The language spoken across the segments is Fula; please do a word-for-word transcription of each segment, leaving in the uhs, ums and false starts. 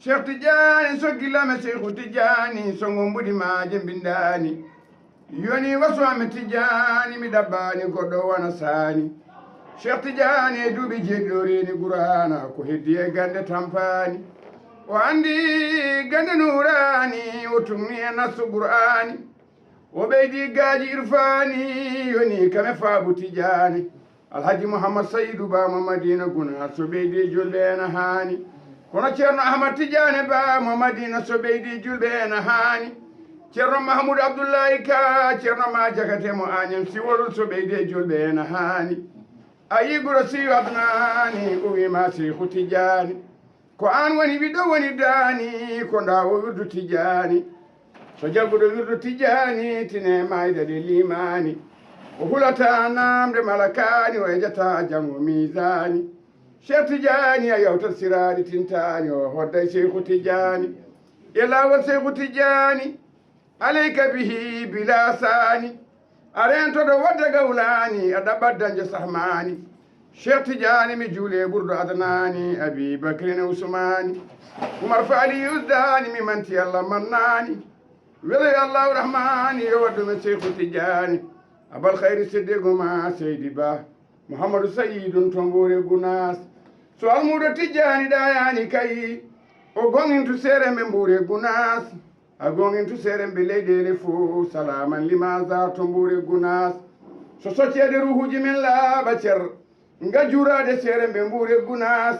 Cheikh Tidiane, sokki lame Seexu Tidiane, songo mbudi maaje mbindaani. Yoni wasu ame Tidiane, mi ɗaɓɓaani goɗɗo wona saani. Cheikh Tidiane, e duuɓi jeeɗiɗo reeni Qur'aana, ko heddi e gannde tampaani. O anndi gannde nuuraani, o tumni e nassu Qur'aani. O ɓeydi gaaji irfaani, yoni kame faabu Tijaani. Alhaji Muhammad Sayidu Ba mo Madina Gunaas, so ɓeydi julɓe ena haani. Kono Ceerno Ahmad Tijaani Ba mo Madina, so ɓeydi julɓe ena haani. Ceerno Mahmuud Abdullahi Ka, Ceerno Ma Jakate mo Añam Siwol, so ɓeydi julɓe ena haani. A yii guro Siyu Adnaani, o wiima Seexu Tijaani. Ko aan woni ɓiɗɗo woni daani, ko ndaa o wirdu Tijaani. So jagguɗo wirdu Tijaani, tine maayda de liimaani. O hulataa naamnde malakaani, o ejataa janngo miisaani. Cheikh Tijaani a yawtat siraani tintaani, o hodday Seexu Tijaani. E laawol Seexu Tijaani, aleyka bihi bila saani. A reentoɗo wadde gawlaani, a ɗaɓɓat dañde sahmaani. Cheikh Tijaani mi juule ɓurɗo Adnaani, Abi Bakrin e Usmaani. Umar Faali Yusdaani mi manti Allah mannaani. Weloy Allahu Rahmaani yo waɗɗume Seexu Tijaani. Abal Khayri Siddiqu ma Seydi Ba. Muhammadu Sayidun to Mbuure Gunaas. So almuudo Tijaani ɗayaani kay, o goŋintu seeremɓe Mbuure Gunaas. A goŋintu seeremɓe leyɗeele fof, salaaman limaasa to Mbuure Gunaas. So socceede ruuhuuji men laaɓa cer, nga juuraade seeremɓe Mbuure Gunaas.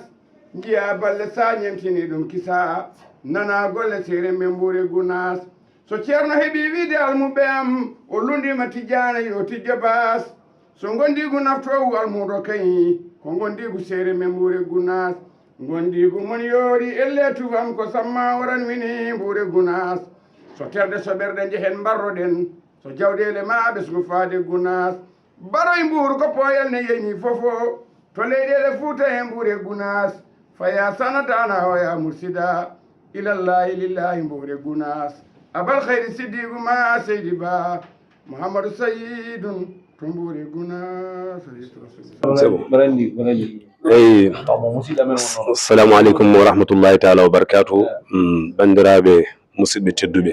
Njiyaa balle sa ñemtini ɗum kisa, nana golle seeremɓe Mbuure Gunaas. So Ceerno heɓi wiide almuɓɓe am, o lunndima Tijaana yo tijjo baas. So ngondiigu naftoowu almuudo kay, ko ngondiigu seeremɓe Mbuure Gunaas. Ngondiigu mon yoori elle tufam ko samma waran wini Mbuure Gunaas. So terɗe so ɓerɗe njehen mbarroɗen, so jawɗeele ma ɓesngu faade Gunaas. Baroy Mbuur ko pooyal ne yeyni fofo, to leyɗeele Fuuta e Mbuure Gunaas. Faya sanataana o ya mursida, ilallahi lillahi Mbuure Gunaas. Abal Khayri Siddiqu ma Seydi Ba, Muhammadu Sayidun to Mbuure Gunaas. C'est bon. Mbaɗa anndi, mbaɗa anndi. Eyi. Taw mo musiɗɗo men wonno ɗo. Assalamu aleykum wa rahmatullahi taala wa barakatuhu. Mm, banndiraaɓe musidɓe tedduɓe,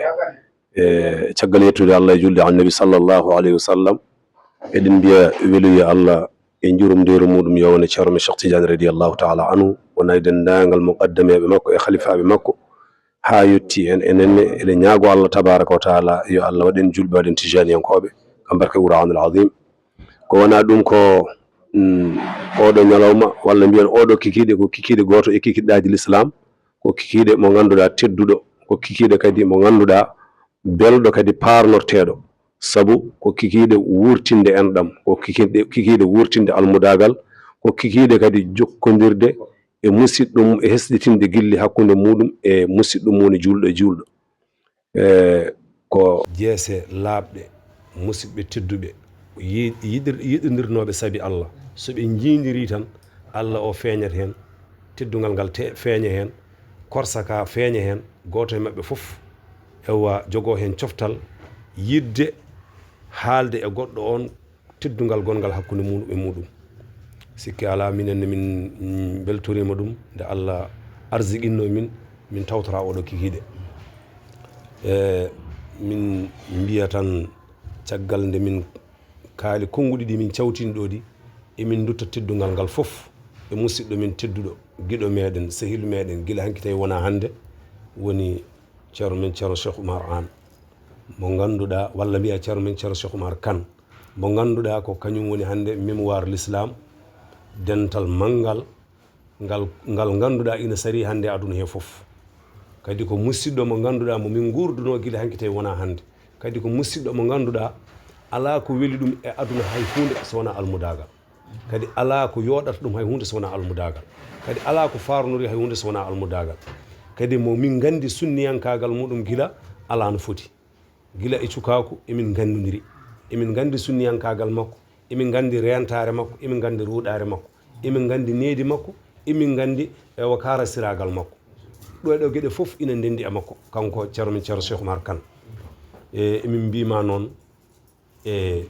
e caggal yettude Allah e julde annabi sallallahu alayhi wa sallam, eɗen mbiya weluye Allah e njurumdeeru muɗum yo wone Ceerno men Cheikh Tidiane radiyallahu taala anhu, wona e denndaangal muqaddameeɓe makko e khalifaaɓe makko, haa yotti en, enen ne eɗen ñaago Allah tabaraka wa taala yo Allah waɗ en julɓe, waɗ en tijaniyankooɓe, kam barke Qur'anul Azim. Ko wona ɗum ko, mm, oɗo ñalawma, walla mbiyen oɗo kikiiɗe, ko kikiiɗe gooto e kikiiɗe ɗaaji l'islam, ko kikiiɗe mo ngannduɗaa tedduɗo, ko kikiiɗe kadi mo ngannduɗaa belɗo kadi paarnorteeɗo. Sabu ko kikiiɗe wuurtinde enɗam, ko kikiiɗe, kikiiɗe wuurtinde almudaagal, ko kikiiɗe kadi jokkondirde e musiɗɗo mum, e hesɗitinde gilli hakkunde muɗum e musiɗɗo mum woni juulɗo e juulɗo. E ko jeese laaɓɗe, musiɓɓe tedduɓe, yi-, yiɗir-, yiɗondirnooɓe sabi Allah, so ɓe njiindirii tan, Allah o feeñat heen, teddungal ngal te-, feeña heen, korsa ka feeña heen, gooto e maɓɓe fof, ewa, jogoo heen coftal, yiɗde haalde e goɗɗo oon, teddungal gonngal hakkunde mum e muɗum. Sikke alaa, minen ne min, mm, mbeltoriima ɗum, nde Allah arsiqinno min, min tawtora oɗo kikiiɗe. E, min mbiya tan, caggal nde min kaali konnguɗi ɗi min cawtini ɗo ɗi, emin ndutta teddungal ngal fof e musiɗɗo men tedduɗo, giɗo meɗen, sehilu meɗen, gila hanki tawi wona hannde, woni Ceerno men Ceerno Cheikh Oumar Anne, mo ngannduɗaa, walla mbiya Ceerno men Ceerno Cheikh Oumar Kane, mo ngannduɗaa ko kañum woni hannde mémoire l'islam, dental manngal, ngal, ngal ngannduɗaa ina sari hannde aduna he fof. Kadi ko musiɗɗo mo ngannduɗaa mo min nguurduno gila hanki tawi wona hannde. Kadi ko musiɗɗo mo ngannduɗaa alaa ko weli ɗum e aduna hay huunde so wonaa almudaagal. Kadi alaa ko yooɗata ɗum hay huunde so wonaa almudaagal. Kadi alaa ko faarnori hay huunde so wonaa almudaagal. Kadi mo min nganndi sunniyankaagal muɗum gila alaa no foti. Gila e cukaaku emin nganndondiri. Emin nganndi sunniyankaagal makko, emin nganndi reentaare makko, emin nganndi ruuɗaare makko, emin nganndi needi makko, emin nganndi, ewa, kaarasiraagal makko. Ɗo e ɗo geɗe fof ina ndenndi e makko, kanko Ceerno men Ceerno Cheikh Oumar Kane. E, emin mbima noon, e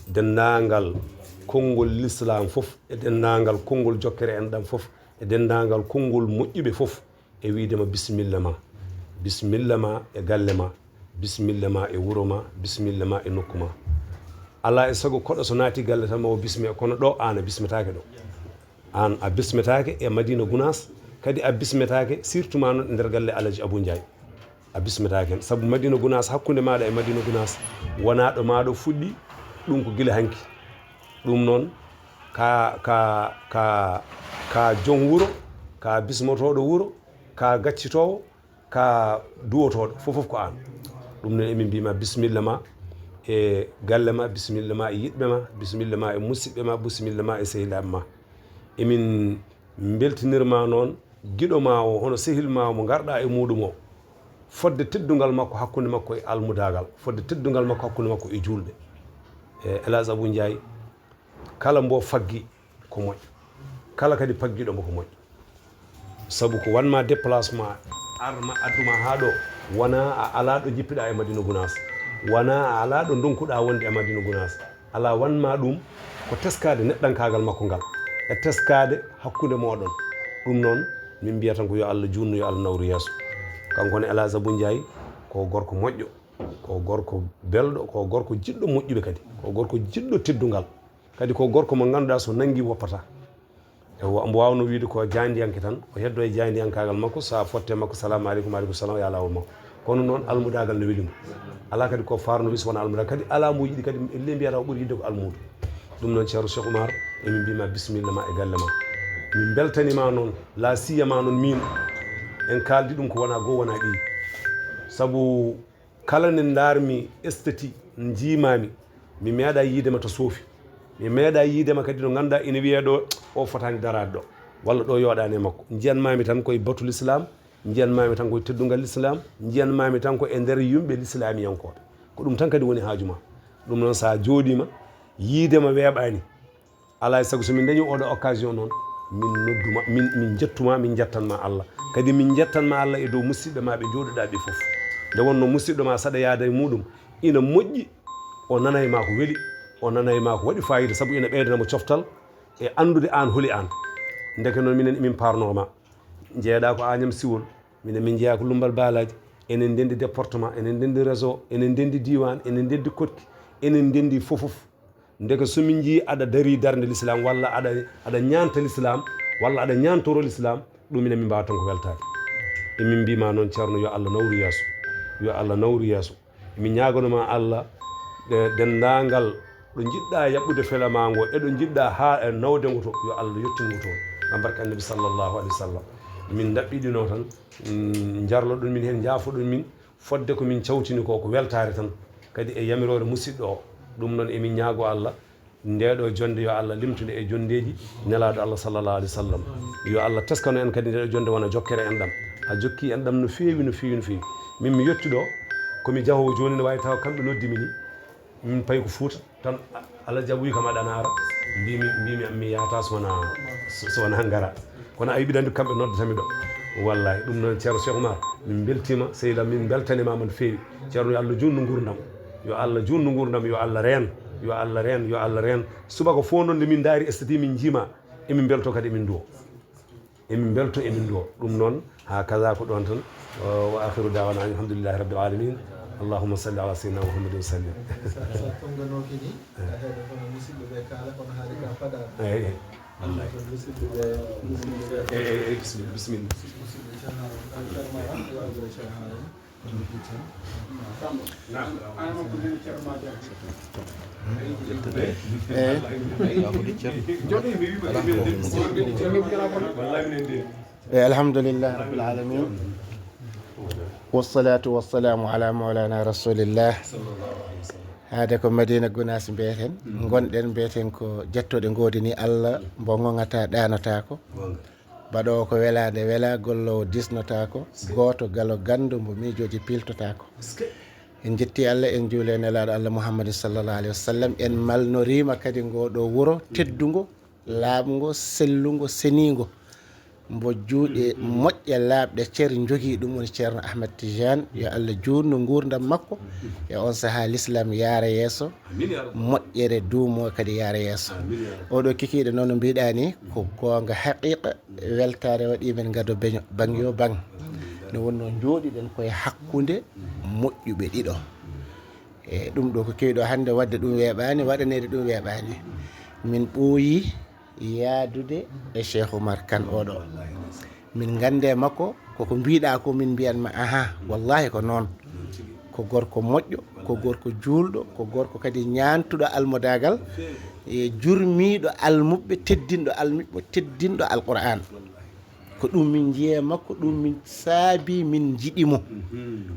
denndaangal konngol l'islam fof, e denndaangal konngol jokkere enɗam fof, e denndaangal konngol moƴƴuɓe fof, e wiide ma bisimilla ma, bisimilla ma e galle ma, bisimilla ma e wuro ma, bisimilla ma e nokku ma. Alaa e sago koɗo so naati galle tan ma o bismee, kono ɗo aan a bismetaake ɗo. Aan a bismetaake e Madina Gunaas, kadi a bismetaake surtout ma noon e nder galle Alaji Abou Ndiaye. A bismetaake heen. Sabu Madina Gunaas, hakkunde maaɗa e Madina Gunaas, wonaa ɗo maaɗo fuɗɗi, ɗum ko gila hanki. Ɗum noon, ka, ka, ka, ka joom wuro, ka bismotooɗo wuro, ka gaccitoowo, ka duwotooɗo, fof fof ko aan. Ɗum noon emin mbiima bisimilla ma e galle ma, bisimilla ma e yiɗɓe ma, bisimilla ma e musidɓe ma, bisimilla ma e sehilaaɓe ma. Emin mbeltinirma noon giɗo ma o, hono sehil ma o mo ngarɗa e muɗum o, fodde teddungal makko hakkunde makko e almudaagal, fodde teddungal makko hakkunde makko e juulɓe. E El Hadj Abou Ndiaye, kala mbo faggi ko moƴƴo, kala kadi paggiɗo mbo ko moƴƴo. Sabu ko wanma déplacement, arma adduma haa ɗo, wona a alaa ɗo jippiɗa e Madina Gunaas, wona a alaa ɗo ndonkuɗa wonde e Madina Gunaas. Alaa wanma ɗum ko teskaade neɗɗankaagal makko ngal e teskaade hakkunde mooɗon. Ɗum noon, min mbiya tan ko yo Allah juutnu, yo Allah nawru yeeso. Kanko ne El Hadj Abou Ndiaye ko gorko moƴƴo, ko gorko belɗo, ko gorko jiɗɗo moƴƴuɓe kadi, ko gorko jiɗɗo teddungal. Kadi ko gorko mo ngannduɗaa so nanngi woppataa. Ewa, mbo waawno wiide ko jaandiyanke tan, o heddo e jaandiyankaagal makko, so a fotte makko, "Salaamu aleykum." "Wa aleykum salaam." Yo laawol makko. Kono noon, almudaagal no weli mo. Alaa kadi ko faarno wis wona almudaa. Kadi alaa mo yiɗi kadi, elle mbiyata o ɓuri yiɗde ko almuudo. Ɗum noon, Ceerno Cheikh Oumar, emin mbiima bisimilla ma e galle ma. Min mbeltaniima noon, laa siyama noon miin. En kaaldi ɗum ko wona goo, wona ɗiɗi. Sabu kala nde ndaarmi estati, njiimaami, mi meeɗa yiidema to soofi. Mi meeɗa yiidema kadi no ngannduɗaa ina wiyee ɗo, o fotaani daraade ɗo, walla ɗo yooɗaani e makko. Njiyanmaami tan koye batu lislaam, njiyanmaami tan koye teddungal lislaam, njiyanmaami tan ko e nder yumɓe lislaamiyankooɓe. Ko ɗum tan kadi woni haaju ma. Ɗum noon, so a jooɗiima, yiidema weeɓaani. Alaa e sago so min dañi oɗo occasion noon, min nodduma, min, min jettuma, min jettanma Allah. Kadi min jettanma Allah e dow musidɓe ma ɓe jooɗuɗa ɓe fof. Nde wonno musidɗo ma saɗa yaada e muɗum, ina moƴƴi, o nana e ma ko weli, o nana e ma ko waɗi fayida, sabu ina ɓeydana mo coftal e anndude aan holi aan. Ndeke noon minen emin parnoma. Jeeɗa ko Agnam Siwol, minen min jeeya ko Lumbal Balaji, enen ndendi département, enen ndendi région, enen ndendi diwan, enen ndendi koɗki, enen ndendi fof fof. Ndeke so min njii aɗa darii darnde lislaam, walla aɗa, aɗa ñaanta lislaam, walla aɗa ñaantoro lislaam, ɗum ina min mbaawa tan ko weltaade. Emin mbiima noon, Ceerno, yo Allah nawru yeeso, yo Allah nawru yeeso. Emin ñaaganoma Allah, ɗe denndaangal ɗo njiɗɗa yaɓɓude fela ma ngo, e ɗo njiɗɗa haa e nawde ngo to, yo Allah yettin ngo toon. Ngam barke Annabi sallallahu alaihi wasallam. Min ndaɓɓiɗino tan, mm, njarloɗon min heen, njaafoɗon min, fodde ko min cawtini ko, ko weltaare tan, kadi e yamiroore musidɗo o. Ɗum noon, emin ñaago Allah, nde ɗo jonnde yo Allah limtude e jonndeeji Nelaaɗo Allah sallallahu alaihi wasallam. Yo Allah teskano en kadi nde ɗo jonnde wona jokkere enɗam. A jokki enɗam no feewi, no feewi, no feewi. Min mi yetti ɗo, ko mi jahoowo jooni, ne waawi tawa kamɓe noddi mi ni. Min payi ko Fuuta. Tan, a-, Alhaji Abou wi kam aɗa naara, mbimi, mbimi mi yahata so wona, so, so wona ngara. Kono a yiɓi dandi kamɓe noddatami ɗo. Wallahi, ɗum noon Ceerno Cheikh Oumar, min mbeltima, sehil am, min mbeltanima no feewi. Ceerno, yo Allah juutnu nguurndam. Yo Allah juutnu nguurndam, yo Allah reen, yo Allah reen, yo Allah reen. Subaka fof noon nde min ndaari estati min njiima, emin mbelto kadi emin nduwo. Emin mbelto, emin nduwo. Ɗum noon, haa kaza ko ɗoon tan. Wa akhiru da'wana alhamdulillahi rabbil alamin. Allahumma salli ala sayyidina Muhammadin wa sallim. Sa, sa tonnganoki ni, a heɗo kono musidɓe ɓe kaala, kono haali ka faɗaano. Eyi, eyi. Wallahi. Kono musidɓe ɓe, musidɓe ɓe. Eyi, eyi, eyi, bisimilla, bisimilla. Musidɓe Ceerno Harouna, Ceerno Harouna, yo Allah juutnu. E alhamdulillahi rabbil alamin. Wassalatu wassalamu ala maulana rasulillah. Haade ko Madina Gunaas mbiyeten, ngonɗen mbiyeten ko jettoɗe ngoodi ni Allah, mbo ngongata ɗanotako. Baɗoowo ko welaande wela, golloowo disnotaako, gooto galo ganndo mbo miijooji piiltotaako. En njetti Allah, en njuuli e Nelaaɗo Allah Muhammadin sallallahu alaihi wasallam. En malnoriima kadi ngoo ɗoo wuro teddungo, laaɓngo, sellungo, seniingo. Mbo juuɗe moƴƴe laaɓɗe cer njogii, ɗum woni Ceerno Ahmed Tidiane, yo Allah juutnu nguurndam makko. E on sahaa, Lislaam yaara yeeso, moƴƴere duumo kadi yaara yeeso. Oɗo kikiiɗe noon no mbiɗaa ni, ko goonga haqiiqa. Weltaare waɗi men ngado beño, baŋ yo baŋ. Nde wonnoo njooɗiɗen koye hakkunde moƴƴuɓe ɗiɗo. E ɗum ɗo ko kewi ɗo hannde waɗde ɗum weeɓaani, waɗaneede ɗum weeɓaani. Min ɓooyi yaadude e Cheikh Oumar Kane oɗo. Min nganndi e makko, koko mbiɗa ko min mbiyan ma, aha, wallahi ko noon. Ko gorko moƴƴo, ko gorko juulɗo, ko gorko kadi ñaantuɗo almudaagal, e jurmiiɗo almuɓɓe, teddinɗo almuɓɓe, teddinɗo Alqur'aan. Ko ɗum min njiye makko, ɗum min saabi, min njiɗi mo.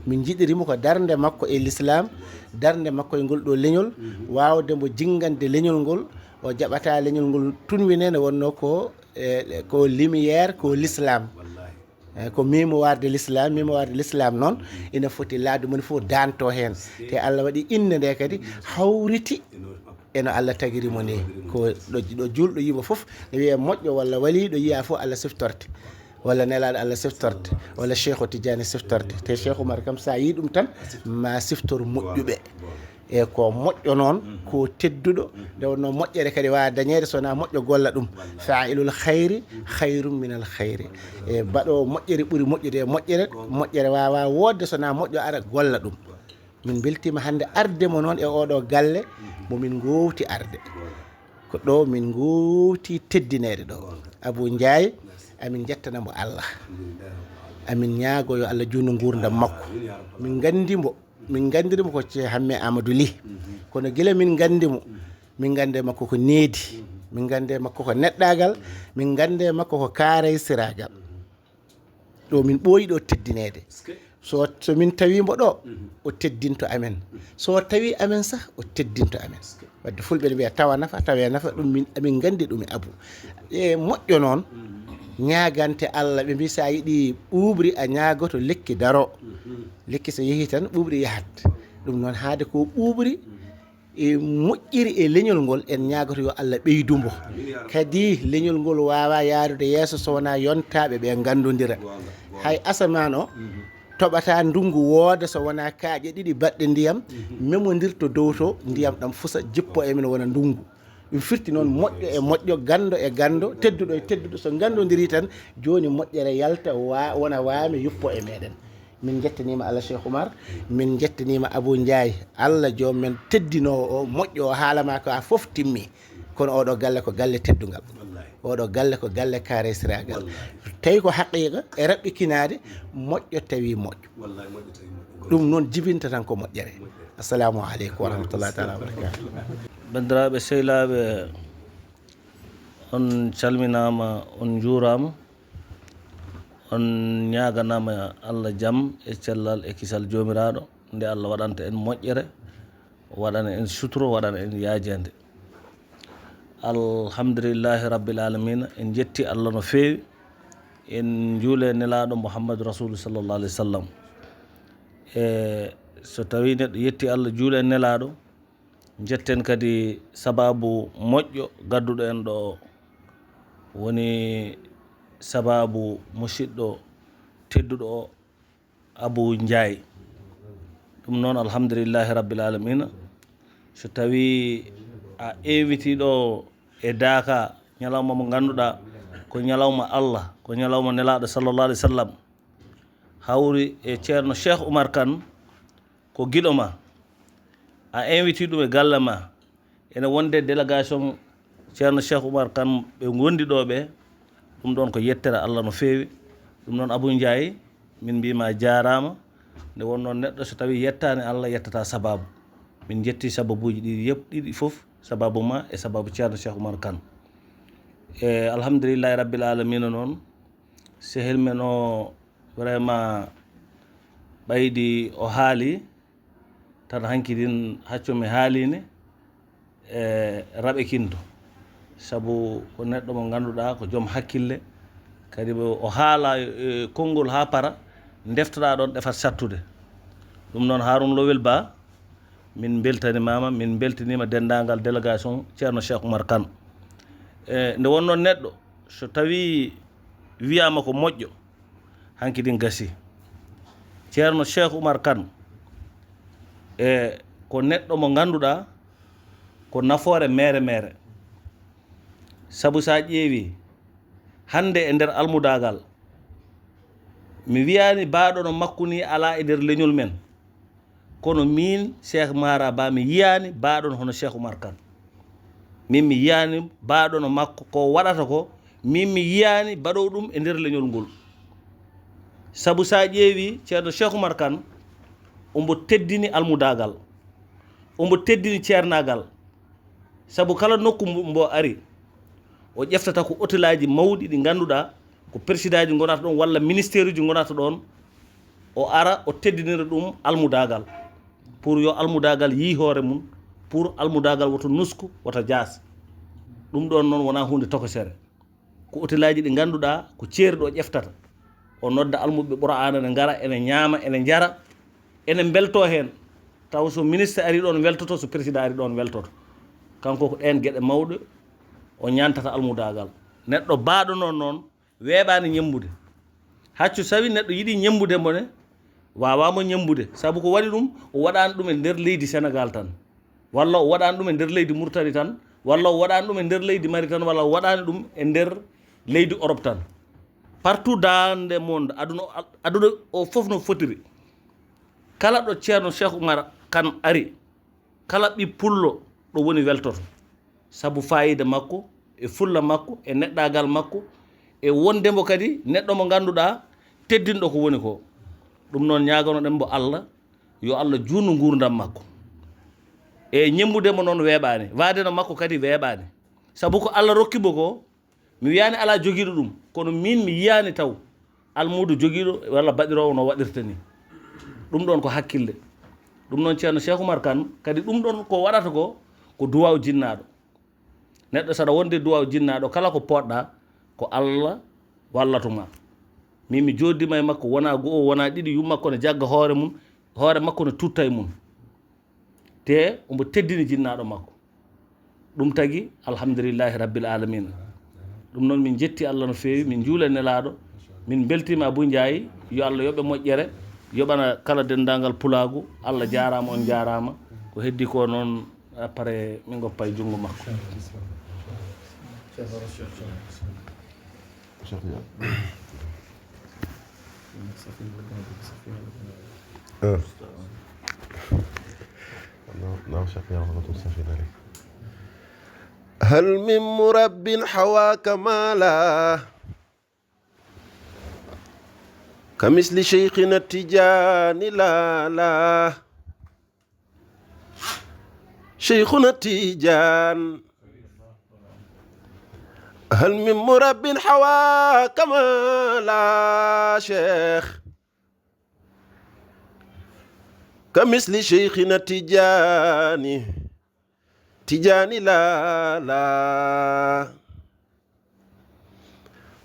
Min njiɗiri mo ko darnde makko e l'islam, darnde makko e ngol ɗo leñol, waawde mo jinngande leñol ngol, o jaɓata leñol ngol tunwine, ne wonnoo ko, e, ko lumière, ko l'islam. E, ko mémoire de l'islam, mémoire de l'islam noon, ina foti laadu mum fof daanto heen. Te Allah waɗi innde nde kadi hawriti eno Allah tagiri mo ni. Ko ɗo, ɗo juulɗo yimo fof, ne wiye moƴƴo walla waliiɗo yiya fof Allah siftorte. Walla nelaaɗo Allah siftorte. Walla Cheikh Tidiane siftorte. Te Cheikh Oumar kam, sa yi ɗum tan, ma siftor moƴƴuɓe. E ko moƴƴo noon, ko tedduɗo. Nde wonnoo moƴƴere kadi waawa dañeede so wonaa moƴƴo golla ɗum. Fa'ilul khayri khayrun minal khayri. E baɗoowo moƴƴere ɓuri moƴƴude e moƴƴere. Moƴƴere waawa woodde so wonaa moƴƴo ara golla ɗum. Min mbeltiima hannde arde mo noon e oɗo galle mo min ngoowti arde. Ko ɗo min ngoowti teddineede ɗo. Abou Ndiaye, amin njettana mo Allah. Amin ñaago yo Allah juutnu nguurndam makko. Min nganndi mo, min nganndiri mo ko Cheikh Hamme Amadou Ly. Kono gila min nganndi mo, min nganndi makko ko needi. Min nganndi makko ko neɗɗaagal. Min nganndi makko ko kaaray siraagal. Ɗo min ɓooyi ɗo teddineede. So, so min tawi mbo ɗo, o teddinto amen. So tawi amen sah, o teddinto amen. Wadde fulɓe ne mbiya tawa nafa, tawe nafa, ɗum min, amin nganndi ɗum e Abou. E moƴƴo noon, ñaagante Allah, ɓe mbi sa yiɗi ɓuuɓri, a ñaagoto lekki daro. Lekki so yehi tan, ɓuuɓri yahat. Ɗum noon, haade ko ɓuuɓri, e moƴƴiri e leñol ngol, en ñaagoto yo Allah ɓeydu mbo. Kadi leñol ngol waawa yaarude yeeso so wonaa yontaaɓe ɓe nganndondira. Hay asamaan o toɓata ndunngu wooda so wonaa kaaƴe ɗiɗi baɗɗe ndiyam memondirto dow to, ndiyam ɗam fusa jippo e men wona ndunngu. Ɗum firti noon moƴƴo e moƴƴo, ganndo e ganndo, tedduɗo e tedduɗo, so nganndondiri tan, jooni moƴƴere yalta, wa-, wona waame yuppo e meɗen. Min njettaniima Allah Cheikh Oumar, min njettaniima Abou Ndiaye. Allah joom men teddinoowo o, moƴƴo o, haala ma ko a fof timmi. Kono oɗo galle ko galle teddungal. Oɗo galle ko galle kaaresiraagal. Tawi ko haqiiqa e raɓɓikinaade, moƴƴo tawi moƴƴo. Ɗum noon jibinta tan ko moƴƴere. Assalamu aleykum wa rahmatullahi taala wa barakatuh. Banndiraaɓe sehilaaɓe, on calminaama, on njuuraama, on ñaaganaama Allah jam e cellal e kisal Joomiraaɗo, nde Allah waɗanta en moƴƴere, waɗana en suturo, waɗana en yaajeende. Alhamdulillahi Rabbil Alamina, en njetti Allah no feewi, en njuule Nelaaɗo Muhammadu Rasulu sallallahu alaihi wasallam. E so tawi neɗɗo yetti Allah, juule Nelaaɗo, njetten kadi sababu moƴƴo gadduɗo en ɗo o. Woni sababu musidɗo tedduɗo o, Abou Ndiaye. Ɗum noon, alhamdulillahi rabbil alamina. So tawi a invite ɗo e Daaka, ñalawma mo ngannduɗaa ko ñalawma Allah, ko ñalawma Nelaaɗo sallallahu alaihi wasallam, hawri e Ceerno Cheikh Oumar Kane, ko giɗo ma. A invite ɗum e galle ma. Ene wonde délégation Ceerno Cheikh Oumar Kane ɓe ngondi ɗo ɓe. Ɗum ɗon ko yettere Allah no feewi. Ɗum noon, Abou Ndiaye, min mbima jaaraama. Nde wonno neɗɗo so tawi yettaani Allah, yettata sababu. Min njetti sababuji ɗi yep-, ɗiɗi fof, sababu ma e sababu Ceerno Cheikh Oumar Kane. E alhamdulillahi rabbil alamina noon, sehil men o vraiment ɓaydi o haali, tan hanki din haccu mi haalini e raɓe kinto. Sabu ko neɗɗo mo ngannduɗaa ko joom hakkille, kadi o haala, e, konngol haa para, ndeftoɗaa ɗon ɗefat sattude. Ɗum noon, Harouna Lowel Ba, min mbeltanimaama, min mbeltaniima denndaangal délégation Ceerno Cheikh Oumar Kane. E, nde wonno neɗɗo, so tawi wiyaama ko moƴƴo, hanki din gasi. Ceerno Cheikh Oumar Kane, e, ko neɗɗo mo ngannduɗaa ko nafoore meere meere. Sabu sa ƴeewi hannde e nder almudaagal, Mi wiyaani baaɗo no makko ni alaa e nder leñol men. Kono miin, Cheikh Mara Ba, mi yiyaani baaɗo no hono Cheikh Oumar Kane. Min mi yiyaani baaɗo no makko ko waɗata ko, min mi yiyaani baɗowo ɗum e nder leñol ngol. Sabu so a ƴeewi Ceerno Cheikh Oumar Kane, ombo teddini almudaagal, ombo teddini ceernaagal. Sabu kala nokku mbo, mbo ari, o ƴeftata ko otelaaji mawɗi ɗi ngannduɗaa ko persidaaji ngonata ɗon walla ministeeruji ngonata ɗon. O ara, o teddinira ɗum almudaagal, pour yo almudaagal yii hoore mum, pour almudaagal woto nusku, woto jaas. Ɗum ɗon noon wonaa huunde tokosere. Ko otelaaji ɗi ngannduɗaa ko ceerɗo o ƴeftata. O nodda almuɓɓe Qur'aana ne ngara, ene ñaama, ene njara, ene mbeltoo heen. Taw so ministre ari ɗoon weltoto, so président ari ɗoon weltoto. Kanko ko ɗeen geɗe mawɗe o ñaantata almudaagal. Neɗɗo baaɗo noon noon weeɓaani ñemmbude. Haccu sawi neɗɗo yiɗi ñemmbude mo ne, waawaa mo ñemmbude. Sabu ko waɗi ɗum, o waɗaani ɗum e nder leydi Senegaal tan. Walla o waɗaani ɗum e nder leydi Murtani tan. Walla o waɗaani ɗum e nder leydi Mali tan. Walla o waɗaani ɗum e nder leydi Orop tan. Partout dans le monde, aduna, aduna o fof no fotiri. Kala ɗo Ceerno Cheikh Oumar Kane ari, kala ɓi pullo ɗo woni weltoto. Sabu faayiida makko, e fulla makko, e neɗɗaagal makko, e wonde mbo kadi neɗɗo mo ngannduɗaa teddinɗo ko woni ko. Ɗum noon ñaaganoɗen mbo Allah, yo Allah juutnu nguurndam makko. E ñemmbude mo noon weeɓaani, waade no makko kadi weeɓaani. Sabu ko Allah rokki mbo ko, mi wiyaani alaa jogiiɗo ɗum, kono miin mi yiyaani taw almuudo jogiiɗo walla baɗiroowo no waɗirta ni. Ɗum ɗoon ko hakkille. Ɗum noon Ceerno Cheikh Oumar Kane, kadi ɗum ɗoon ko waɗata ko, ko duwaaw jinnaaɗo. Neɗɗo saɗa wonde duwaaw jinnaaɗo, kala ko poɗɗa, ko Allah wallata ma. Min mi jooddima e makko, wonaa go'o, wonaa ɗiɗi, yumma makko no jagga hoore mum, hoore makko no tutta e mum. Te ombo teddini jinnaaɗo makko. Ɗum tagi, alhamdulillahi rabbil alamina. Ɗum noon min jetti Allah no feewi, min njuula nelaaɗo, min mbeltiima Abou Ndiaye, yo Allah yoɓe moƴƴere, yoɓana kala denndaangal pulaagu. Allah jaaraama, on jaaraama. Ko heddi ko noon, après min ngoppa e junngo makko. Cheikh Tidiane. Ah. Non, non, Cheikh Tidiane, on va tout ça finir. هل من مرب حوى كمالا كمثل شيخنا التجاني؟ لا، لا. شيخنا التيجان، هل من مرب حوى كمالا شيخ كمثل شيخنا التيجاني؟ تيجاني لا، لا.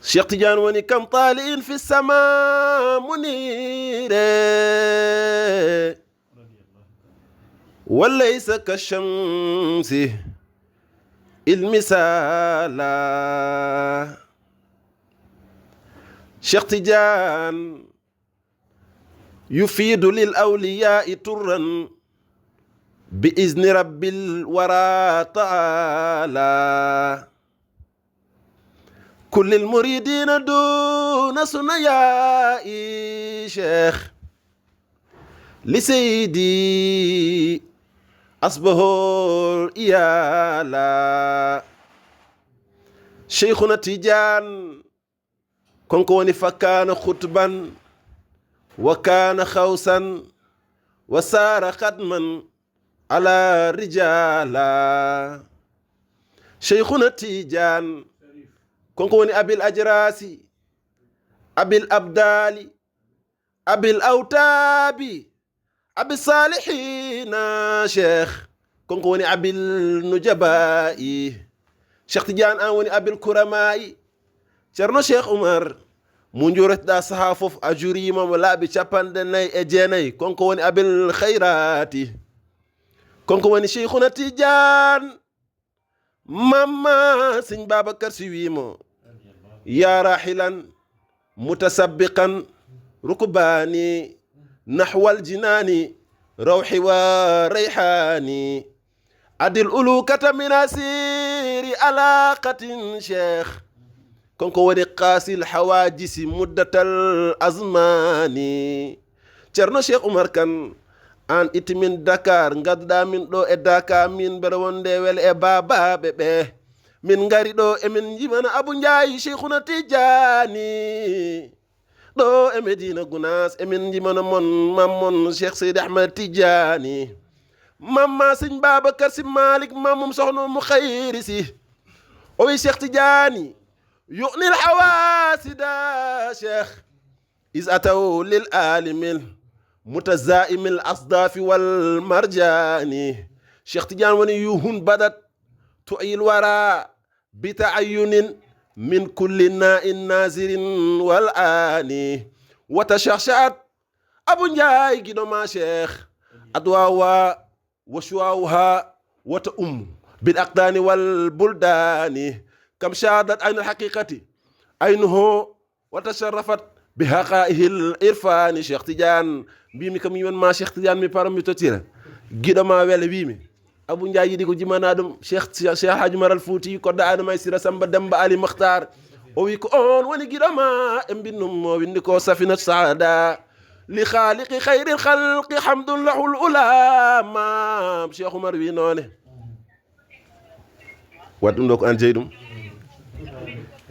شيخ تيجان وني كم طالع في السماء منير، وليس كالشمس المثالى. شيخ تيجان يفيد للأولياء طرا بإذن رب الورى تعالى. كل المريدين دون ثنياء شيخ لسيدي أصبه الإيالا. شيخنا تيجان، كونكو وني فكان خطبا وكان خوسا وصار ختما على رجالا. شيخنا تيجان، كونكو وني أبي الأجراسي، أبي الأبدالي، أبي الأوتابي، أبي الصالحين شيخ، كونكو وني أبي النجباء. شيخ تيجان أن وني أبي الكرماء. Ceerno Cheikh Oumar, mo njuuretɗaa sahaa fof, a juriima mo laabi capanɗe nayi e jeenayi. Konko woni Abil Khayraati. Konko woni Cheikhuna Tidiane. Mamma Sëñ Babacar Si wii mo: يا راحلا متسبقا ركباني نحو الجنان روحي وريحاني. أدل ألوكة من أسير علاقة شيخ. Kanko woni qaasil hawaajisi muddatal azmaani. Ceerno Cheikh Oumar Kane, aan itti min Dakar, ngadduɗaa min ɗo e Daaka, min mbeɗa wonde wele e baabaaɓe ɓe. Min ngari ɗo, emin njimana Abu Njaay Cheikhuna Tijaani. Ɗo e Medina Gunaas, emin njimana mon, maam mon Cheikh Seydi Ahmed Tijaani. Maam ma Sëñ Babacar Sy Malick, maam mum Soxna Umu Xayri Si. O wi Cheikh Tijaani, يغني الحواسد شيخ، إذ أتوا للعالم المتزائم الأصداف والمرجان. Cheikh Tidiane woni يوه بدت تعي الورى بتعين من كل ناء نازر والآن. وتشعشعت أبو نجاي جدما شيخ، أضواؤها وشعاعها وتؤم بالأقدان والبلدان. كم شادت عين الحقيقة عينه وتشرفت بحقائه العرفان. Cheikh Tidiane, mbimi kam yiman ma Cheikh Tidiane, mi paro mi totira. Giɗo ma wele wimi. Abu Njaay yiɗi ko jimana ɗum. Cheikh, Cheikh Hadji Maral Fouti, kodda Adama e Sira Samba Demba Ali Makhtar. O wi ko on woni giɗo ma, e mbinnum mo windi ko Safinat Saada. لخالق خير الخلق حمد له الأولى. Maam Cheikh Oumar wi noone. Waɗ ɗum ɗo ko an jeyi ɗum.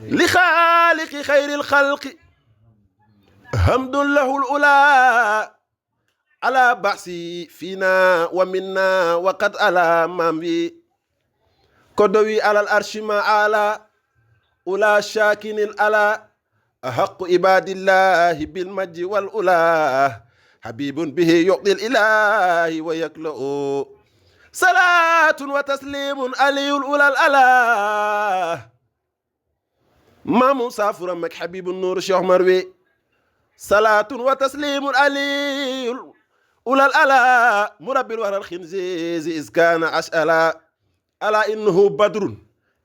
لخالق خير الخلق حمد له الأولى. على بأس فينا ومنا وقد على من وي. كدوي على العرش ما على. أولى شاكن الألا. أحق عباد الله بالمجد والأولى. حبيب به يعطي الإله ويكلؤ. صلاة وتسليم علي الأولى الألا. Maam Moussa Fouramaki Habibou Nour Cheikh Oumar wi. صلاة وتسليم علي الأولى الألا. مربي الورى الخنزيز إذ كان أشألا. ألا إنه بدر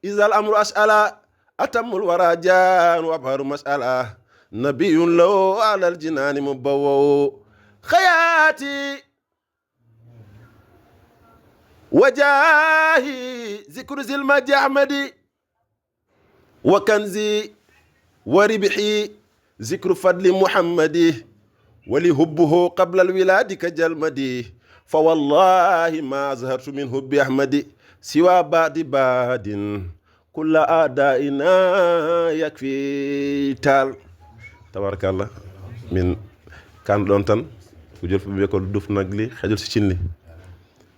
إذا الأمر أشألا. أتم الورى جان وأبهر مشألا. نبي له على الجنان مبوأ. خياتي وجاهي ذكر ذي المجد أحمد. وكنزي وربحي ذكر فضل محمد. ولي حبه قبل الولاد كجلمدي. فوالله ما أزهرت من حب أحمد سوى بعد بعد كل أعدائنا يكفي تال. Tabarakallah. Min kan ɗon tan, ko jolfuɓe ɓe ko duf nagli, hajol si cinni.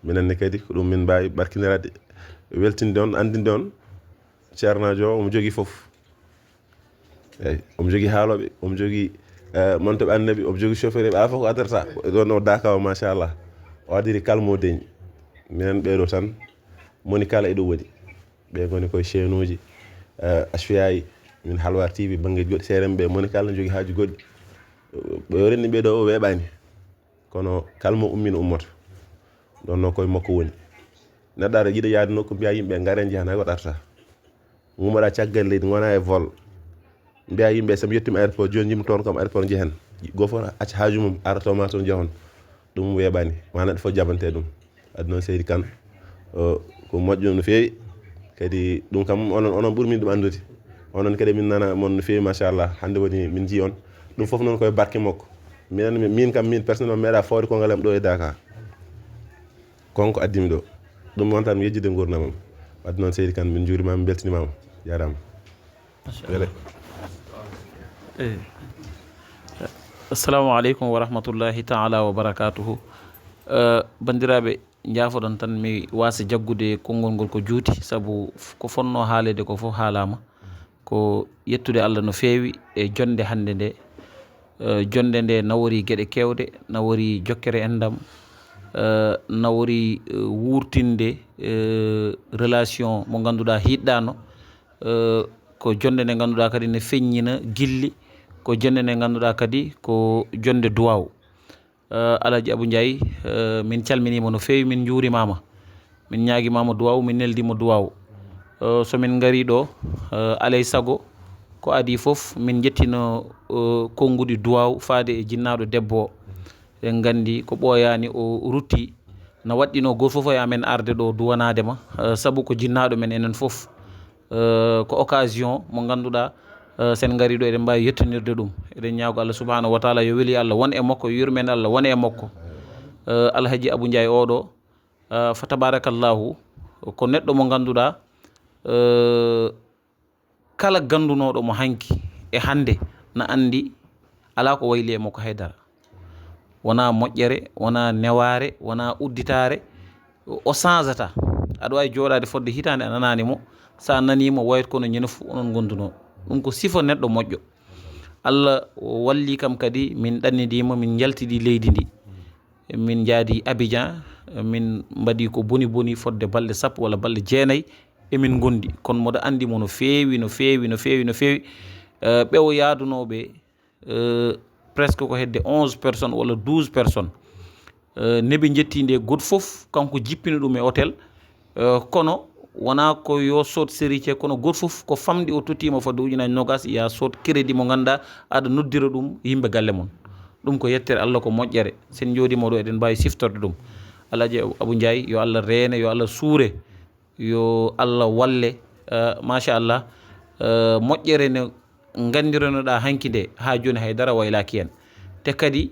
Minen ne kadi ko ɗum min mbaawi barkiniraade, weltinde on, anndinde on. Ceernaajo o, omo jogii fof. Eeyi, omo jogii haalooɓe, omo jogii, eh, montoɓe annabi, omo jogii chauffeur, alaa fof ko addatata. Ɗon o Daaka o, machallah. O addiri kalmo deñ. Minen ɓeeɗo tan, moni kala e ɗo woni. Ɓe ngoni koye chaîne uji, eh, Asfiyahi, min Halwar T V, banngeeji goɗɗi, C R M ɓe, moni kala ne jogii haaju goɗɗi. Ɓe o renndi ɓe ɗo, o weeɓaani. Kono kalmo ummino ummoto. Ɗon no koye makko woni. Neɗɗo ara yiɗa yaade nokku, mbiya yimɓe, "Ngaren, njehen, hay goɗɗo arta." Ngummoɗa caggal leydi, ngona e vol. Mbiya yimɓe, "So mi yettiima aéroport, jooni njimmi toon kam aéroport, njehen." Goo fof acca haaju mum, ara to ma toon, njehon. Ɗum weeɓaani. Wona neɗɗo fof jaɓante ɗum. Addi noon Seydi Kan, o, ko moƴƴo no feewi. Kadi ɗum kam, onon, onon ɓuri min ɗum anndude. Onon kadi min nana mon no feewi, machallah. Hannde woni min njii on. Ɗum fof noon koye barke makko. Minen, min kam, min personnellement, mi meeɗa fawde konngol am ɗo e Daaka. Konko addimi ɗo. Ɗum noon tan mi yejjitde nguurndam am. Wadde noon Seydi Kan, min njuuriima, min mbeltiniima. Jaaraama. Wele. Eh. Assalamu aleykum wa rahmatullahi taala wa barakatuhu. Eh, banndiraaɓe, njaafoɗon tan, mi waasa jaggude konngol ngol ko juuti, sabu f-, ko fonnoo haaleede ko fof haalaama. Ko yettude Allah no feewi e jonnde hannde nde. Eh, jonnde nde nawori geɗe keewɗe, nawori jokkere enɗam, eh, nawori, eh, wuurtinde, eh, relation mo ngannduɗaa hiiɗɗaano. Eh, ko jonnde nde ngannduɗaa kadi ne feññina gilli, ko jonnde nde ngannduɗaa kadi ko jonnde duwaaw. Eh, Alhaji Abou Ndiaye, eh, min calminiima no feewi, min njuurimaama. Min ñaagimaama duwaaw, min neldiima duwaaw. Eh, so min ngarii ɗo, eh, alay sago, ko adii fof, min njettino, eh, konnguɗi duwaaw faade e jinnaaɗo debbo o. Eɗen nganndi ko ɓooyaani o rutti, na waɗɗino gooto fof e amen arde ɗo duwanaade ma, eh, sabu ko jinnaaɗo men enen fof. Eh, ko occasion mo ngannduɗaa Eh, sen ngari ɗo, eɗen mbaawi yettinirde ɗum. Eɗen ñaago Allah subhanahu wa taala yo weli Allah won e makko, yo yurmeen Allah won e makko. Eh, Alhaji Abu Ndiaye oɗo, eh, fa tabarakallahu, ko neɗɗo mo ngannduɗaa, eh, kala ganndunooɗo mo hanki e hannde na anndi alaa ko wayli e makko haydara. Wonaa moƴƴere, wonaa newaare, wonaa udditaare, o sanzata. Aɗa waawi jooɗaade fodde hitaande a nanaani mo, so a nanii mo wayat kono ñande fof onon ngondunoo. Ɗum ko sifa neɗɗo moƴƴo. Allah walli kam kadi, min ɗannidii mo, min njaltidii leydi ndi. Min njaadi Abidjan, min mbaɗi ko boni boni fodde balɗe sappo walla balɗe jeenayi, emin ngondi. Kono mboɗo anndi mo no feewi, no feewi, no feewi, no feewi. Eh, ɓe o yaadunooɓe, eh, presque ko hedde onze personnes walla douze personnes. Eh, ne ɓe njetti nde, gooto fof kanko jippini ɗum e hôtel. Eh, kono wonaa ko yo sood seritier, kono gooto fof ko famɗi o tottiima fodde ujunaaji noogaas, ya sood crédit mo ngannduɗaa aɗa noddira ɗum yimɓe galle mon. Ɗum ko yettere Allah, ko moƴƴere. Sen njooɗiima ɗo, eɗen mbaawi siftorde ɗum. Alhaji Abu Ndiaye, yo Allah reene, yo Allah suure, yo Allah walle. Eh, machallah, eh, moƴƴere ne nganndiranoɗaa hanki nde, haa jooni hay dara waylaaki heen. Te kadi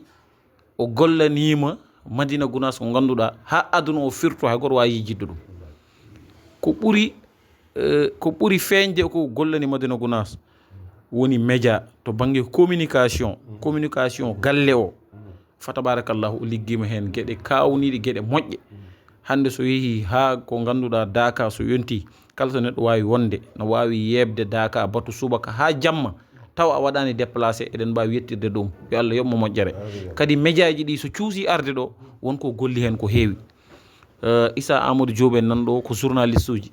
o gollaniima Madina Gunaas ko ngannduɗaa, haa aduna o firto, hay gooto waawi yejjitde ɗum. Ko ɓuri, eh, ko ɓuri feeñde ko gollani Madina Gunaas woni média to bannge communication, communication galle o. Fa tabarakallahu, o liggiima heen geɗe kaawniiɗe, geɗe moƴƴe. Hannde so yehii haa ko ngannduɗaa Daaka so yontii, kala to neɗɗo waawi wonde, no waawi yeeɓde Daaka batu subaka haa jamma, taw a waɗaani déplacé, eɗen mbaawi yettirde ɗum. Yo Allah yoɓ mo moƴƴere. Kadi médiaji ɗi so cuusii arde ɗo, won ko golli heen ko heewi. Eh, Issa Amadou Diop en nan ɗo ko journaliste uji.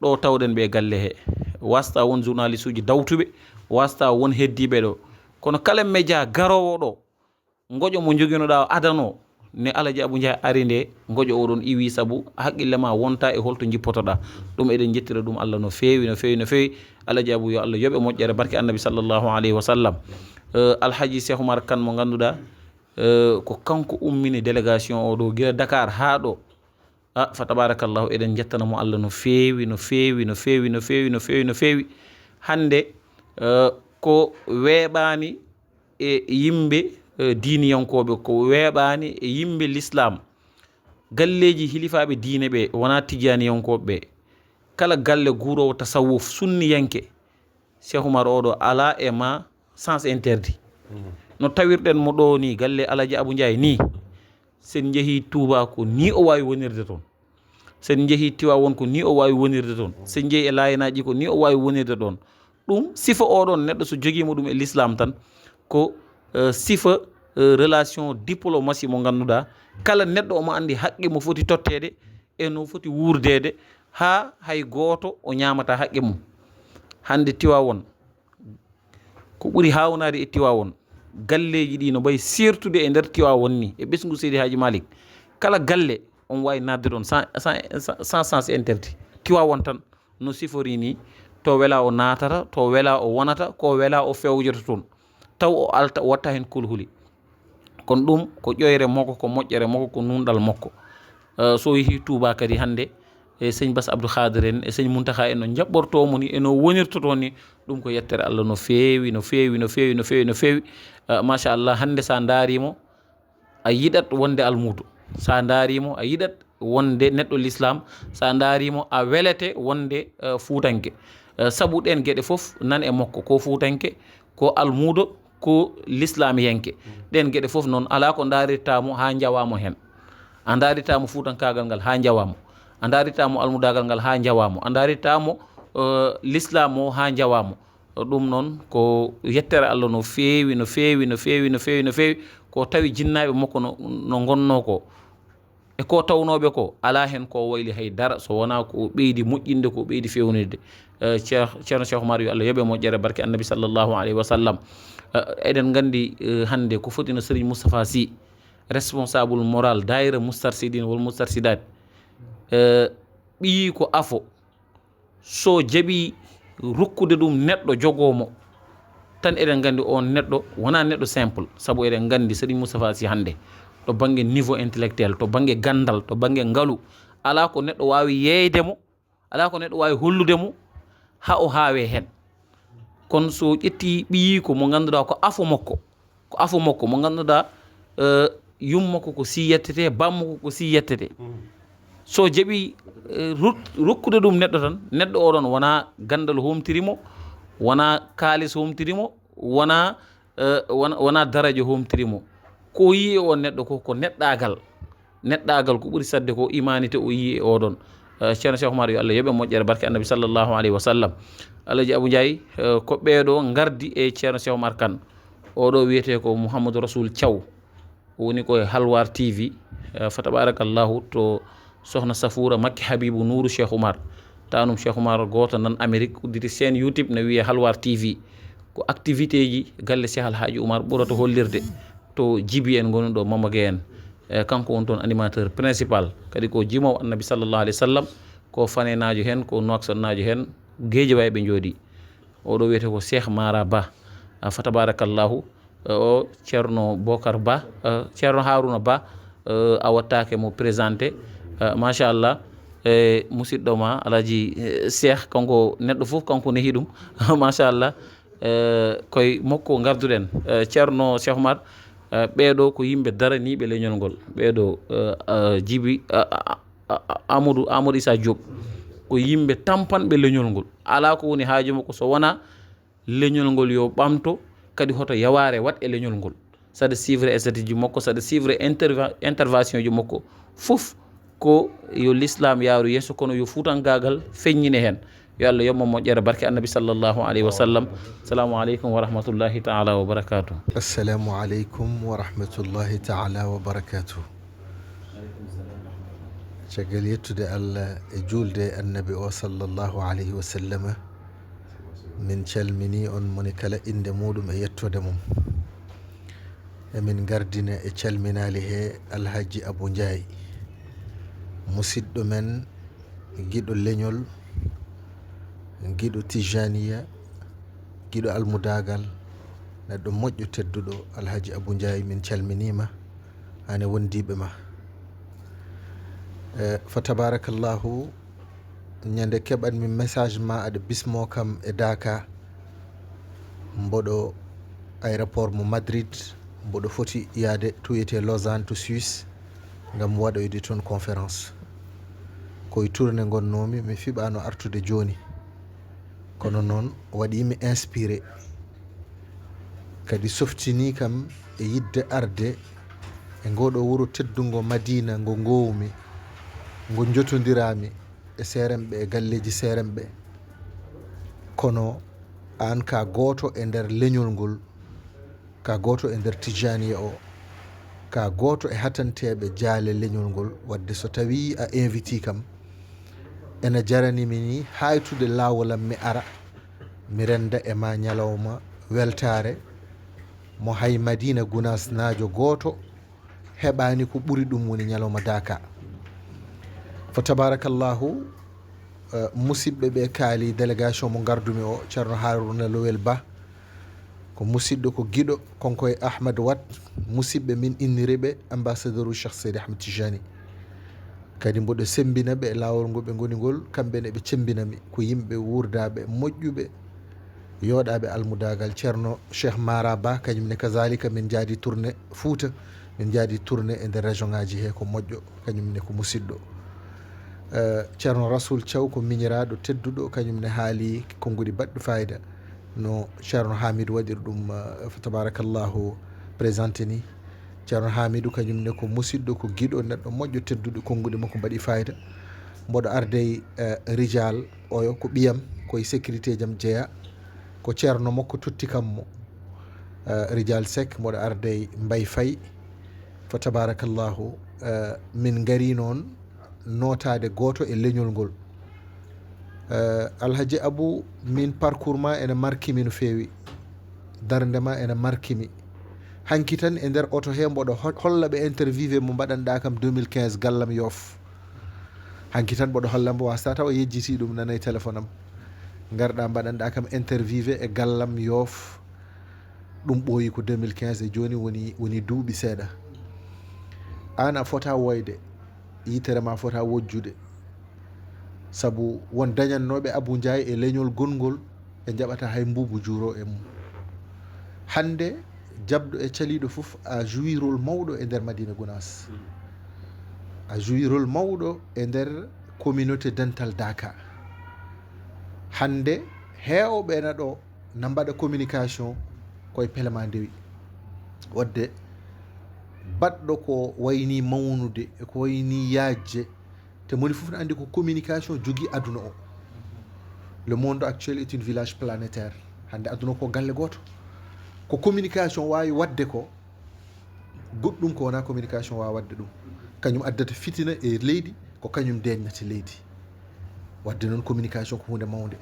Ɗo tawɗen ɓe e galle he. Wasta won journaliste uji dawtuɓe, wasta won heddiiɓe ɗo. Kono kala média garoowo ɗo, ngoƴo mo njoginoɗaa o adano, ne Alhaji Abu Ndiaye ari nde, ngoƴo oɗon iwi, sabu haqqille ma wonta e holto njippotoɗaa. Ɗum eɗen njettira ɗum Allah no feewi, no feewi, no feewi. Alhaji Abu, yo Allah yoɓe moƴƴere barke Annabi sallallahu alayhi wa sallam. Eh, Alhaji Cheikh Oumar Kane mo ngannduɗaa, eh, ko kanko ummini délégation o ɗo gila Dakar haa ɗo. Ah, fa tabarakallahu, eɗen njettana mo Allah no feewi, no feewi, no feewi, no feewi, no feewi, no feewi. Hannde, eh, ko weeɓaani e yimɓe, eh, diiniyankooɓe, ko weeɓaani e yimɓe lislaam. Galleeji hilifaaɓe diine ɓe wonaa tijaaniyankooɓe ɓe. Kala galle guuroowo tasawuf sunniyanke, Cheikh Oumar oɗo alaa e ma sens interdit. No tawirɗen mo ɗo ni, galle Alhaji Abu Ndiaye ni, sen njehii Touba ko ni o waawi wonirde toon. Sen njehii Tiwaawoon ko ni o waawi wonirde toon. Sen njehii e Laayenaaji ko ni o waawi wonirde ɗoon. Ɗum sifa oɗon neɗɗo so jogiima ɗum e l'islam tan, ko, eh, sifa, eh, relation diplomatie mo ngannduɗaa, kala neɗɗo omo anndi haqqe mo foti totteede e no foti wuurdeede, haa hay gooto o ñaamata haqqe mum. Hannde Tiwaawoon, ko ɓuri haawnaade e Tiwaawoon, galleeji ɗi no mbayi seertude e nder Tiwaawoon ni, e ɓesngu Seydi Haaji Malick. Kala galle, on waawi naatde ɗoon sans, sans, sans sens interdit. Tiwaawoon tan, no sifori ni, to welaa o naatata, to welaa o wonata, ko welaa o fewjoto toon. Taw o alta, o watta heen kulhuli. Kono ɗum ko ƴoyre makko, ko moƴƴere makko, ko nuunɗal makko. Eh, so yehii Touba kadi hannde, e sëñ Bass Abdou Khadir en, e sëñ Mountakha en, no njaɓɓortoo mo ni, e no wonirtotoo ni, ɗum ko yettere Allah no feewi, no feewi, no feewi, no feewi, no feewi. Eh, machallah, hannde so a ndaari mo, a yiɗat wonde almuudo. So a ndaari mo, a yiɗat wonde neɗɗo l'islam. So a ndaari mo, a welete wonde, eh, fuutanke. Eh, sabu ɗeen geɗe fof nan e makko, ko fuutanke, ko almuudo, ko lislamiyanke. Ɗeen geɗe fof noon, alaa ko ndaarirtaa mo haa njawaa mo heen. A ndaaritaa mo fuutankaagal ngal haa njawaa mo. A ndaaritaa mo almudaagal ngal haa njawaa mo. A ndaaritaa mo, eh, lislaam o haa njawaa mo. Ɗum noon ko yettere Allah no feewi, no feewi, no feewi, no feewi, no feewi. Ko tawi jinnaaɓe makko no, no ngonnoo ko. E ko tawnooɓe ko, alaa heen ko wayli hay dara, so wonaa ko o ɓeydi moƴƴinde, ko o ɓeydi feewnirde. Eh, Cheikh, Ceerno Cheikh Oumar, yo Allah yoɓe moƴƴere barke Annabi sallallahu alayhi wa sallam. Eh, eɗen nganndi, eh, hannde ko foti no Serigne Moustapha Sy, responsable moral daayira Moustarchidine wal Moustarchidaat, eh, ɓiyi ko afo, so jaɓi rokkude ɗum neɗɗo jogoo mo, tan eɗen nganndi oon neɗɗo wonaa neɗɗo simple, sabu eɗen nganndi Serigne Moustapha Sy hannde to bannge niveau intellectuel, to bannge ganndal, to bannge ngalu, alaa ko neɗɗo waawi yeeyde mo, alaa ko neɗɗo waawi hollude mo haa o haawee heen. Kono so ƴetti ɓiyiiko mo ngannduɗaa ko afo makko, ko afo makko mo ngannduɗaa, eh, yumma ko ko si yettete, bamma ko ko si yettete. So jaɓi, eh, rut-, rokkude ɗum neɗɗo tan, neɗɗo oɗon wonaa ganndal homtiri mo, wonaa kaalis homtiri mo, wonaa, eh, wona, wonaa daraja homtiri mo. Ko yi'i e on neɗɗo ko, ko neɗɗaagal. Neɗɗaagal ko ɓuri saɗde ko humanité o yi'i e oɗon. Eh, Ceerno Cheikh Oumar, yo Allah yoɓe moƴƴere barke Annabi sallallahu alayhi wa sallam. Alhaji Abou Ndiaye, eh, ko ɓeeɗo ngardi e Ceerno Cheikh Oumar Kane. Oɗo wiyetee ko Mouhamadou Rasoul Thiaw. O woni ko e Halwar T V. Eh, fa tabarakallahu to Sohna Safoura Makki Habibou Nourou Cheikh Oumar. Tanum Cheikh Oumar gooto nan Amérique udditi chaîne YouTube ne wiyee Halwar T V. Ko activité ji galle Cheikh Alhaji Oumar ɓurata hollirde to Jibi en ngoni ɗo, Mama Gueye en. Eh, kanko woni toon animateur principal. Kadi ko jimowo Annabi sallallahu alayhi wa sallam, ko fanenaajo heen, ko Nouakchott-naajo heen, Guédiawaye ɓe njooɗi. Oɗo wiyetee ko Cheikh Mara Ba. Ah, fa tabarakallahu. Eh, o Ceerno Bokar Ba, eh, Ceerno Haruna Ba, eh, a wattaake mo présenté. Eh, machallah. Eh, musidɗo ma, Alhaji, eh, Cheikh, kanko neɗɗo fof, kanko nehi ɗum. Machallah. Eh, koye makko ngarduɗen. Eh, Ceerno Cheikh Oumar, eh, ɓeeɗo ko yimɓe daraniiɓe leñol ngol. Ɓeeɗo, eh, eh, Jibi, a, a, a, a, Amadou, Amadou Issa Diop, ko yimɓe tampanɓe leñol ngol. Alaa ko woni haaju makko so wonaa leñol ngol yo ɓamto, kadi hoto yawaare waɗ e leñol ngol. Saɗa suivre stratégie makko, saɗa suivre interva-, intervention ji makko. Fof ko yo l'islam yaaru yeeso, kono yo fuutankaagal feññine heen. Yo Allah yoɓ mo moƴƴere barke Annabi sallallahu alayhi wa sallam. Assalamu aleykum wa rahmatullahi taala wa barakatuh. Assalamu aleykum wa rahmatullahi taala wa barakatuh. Caggal yettude Allah e juulde e Annabi o sallallahu alayhi wa sallam, min calmini on moni kala innde muuɗum e yettoode mum. Emin ngardina e calminaali he Alhaji Abou Ndiaye, musiɗɗo men, giɗo leñol, giɗo tijaniya, giɗo almudaagal, neɗɗo moƴƴo tedduɗo. Alhaji Abou Ndiaye, min calminiima, aan e wondiiɓe ma. Eh, fa tabarakallahu, ñande keɓanmi message ma aɗa bismo kam e Daaka, mboɗo aéroport mo Madrid, mboɗo foti yaade to wiyetee Lausanne to Suisse, ngam waɗoyde toon conférence. Ko e tournée ngonnoomi, mi fiɓaano artude jooni. Kono noon, waɗiimi inspiré, kadi softini kam e yiɗde arde e ngoo ɗoo wuro teddungo Madina, ngo ngoowmi, ngo jotondiraami e seeremɓe, e galleeji seeremɓe. Kono aan ka gooto e nder leñol ngol, ka gooto e nder Tijaniya o, ka gooto e hatanteeɓe jaale leñol ngol. Wadde so tawii a inviti kam, ena jarani mi ni haytude laawol am mi ara, mi rennda e ma ñalawma weltaare mo hay Madina Gunaasnaajo gooto heɓaani ko ɓuri ɗum, woni ñalawma Daaka. Fa tabarakallahu, eh, musiɗɓe ɓe kaali délégation mo ngardumi o, Ceerno Haruna Lowel Ba, ko musiɗɗo, ko giɗo, konko e Ahmed Wat, musiɗɓe min inniri ɓe ambassadeur u Cheikh Seydi Ahmed Tijani. Kadi mboɗo semmbina ɓe e laawol ngo ɓe ngoni ngol, kamɓe ne ɓe cemmbina mi, ko yimɓe wuurdaaɓe, moƴƴuɓe, yooɗaaɓe almudaagal. Ceerno Cheikh Mara Ba, kañum ne kazalika, min njaadi tournée Fuuta, min njaadi tournée e nder région ngaji he, ko moƴƴo, kañum ne ko musiɗɗo. Eh, Ceerno Rasoul Thiaw ko miñiraaɗo tedduɗo, kañum ne haali konnguɗi baɗɗi fayida, no Ceerno Hamidou waɗiri ɗum, eh, fa tabarakallahu, présenté ni. Ceerno Hamidou kañum ne ko musiɗɗo, ko giɗo, neɗɗo moƴƴo tedduɗo, konnguɗi makko mbaɗi fayida. Mboɗo ardey, eh, Rijal, oyo ko ɓiyam, ko e sécurité jam jeya, ko ceerno makko totti kam mo. Eh, Rijal Seck, mboɗo ardey Mbay Fay, fa tabarakallahu, eh, min ngari noon nootaade gooto e leñol ngol. Eh, Alhaji Abou, min parcours ma ene marki mi no feewi, darnde ma ene marki mi. Hanki tan e nder oto he mboɗo ho-, holla ɓe interviewé mo mbaɗanɗa kam deux mille quinze gallam Yoof. Hanki tan mboɗo holla mbo, wasta taw a yejjiti ɗum, nanay téléphone am. Ngarɗa mbaɗanɗa kam interviewé e gallam Yoof. Ɗum ɓooyi ko deux mille quinze, e jooni woni, woni duuɓi seeɗa. Aan a fota woyde, yitere ma fota wojjude. Sabu won dañannooɓe Abou Ndiaye e leñol gongol, Ɓe njaɓata hay mbuubu juuro e mum. Hannde, jaɓɗo e caliiɗo fof, a joué rôle mawɗo e nder Madina Gounass. A joué rôle mawɗo e nder communauté dental Daka. Hannde, heewɓe ena ɗo na mbaɗa communication koye pele ma ndewi. Waɗde baɗɗo ko wayni mawnude, ko wayni yaajde, te moni fof ne anndi ko communication jogii aduna o. Le monde actuel est une village planétaire. Hannde aduna ko galle gooto. Ko communication waawi waɗde ko, goɗɗum ko wonaa communication waawa waɗde ɗum. Kañum addata fitina e leydi, ko kañum deeƴnata leydi. Waɗde noon communication ko huunde mawnde.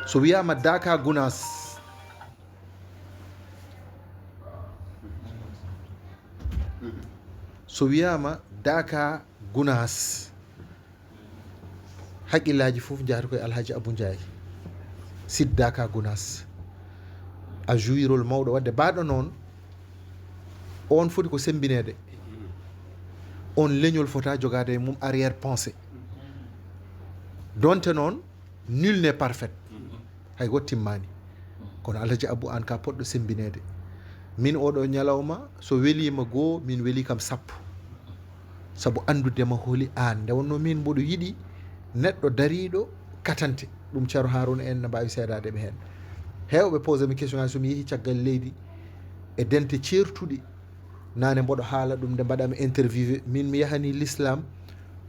So wiyaama Daka Gounass, so wiyaama Daka Gounass, haqqillaaji fof njahata koye Alhaji Abou Ndiaye, Sidi Daka Gounass. A joué rôle mawɗo, waɗde baɗɗo noon, oon foti ko semmbineede. Oon leñol fota jogaade e mum arrière pensée. Donte noon, nul n'est parfait. Hay gooto timmaani. Kono Alhaji Abou, aan ka poɗɗo semmbineede. Min oɗo ñalawma, so weliima goo, min weli kam sappo. Sabu anndude ma holi aan. Nde wonnoo min mboɗo yiɗi neɗɗo dariiɗo katante. Ɗum Ceerno Haaruna en na mbaawi seedaade ɓe heen. Heewɓe poser mi question ngaji so mi yehi caggal leydi e dente ceertuɗi. Naane mboɗo haala ɗum nde mbaɗami interviewé. Min mi yahani l'islam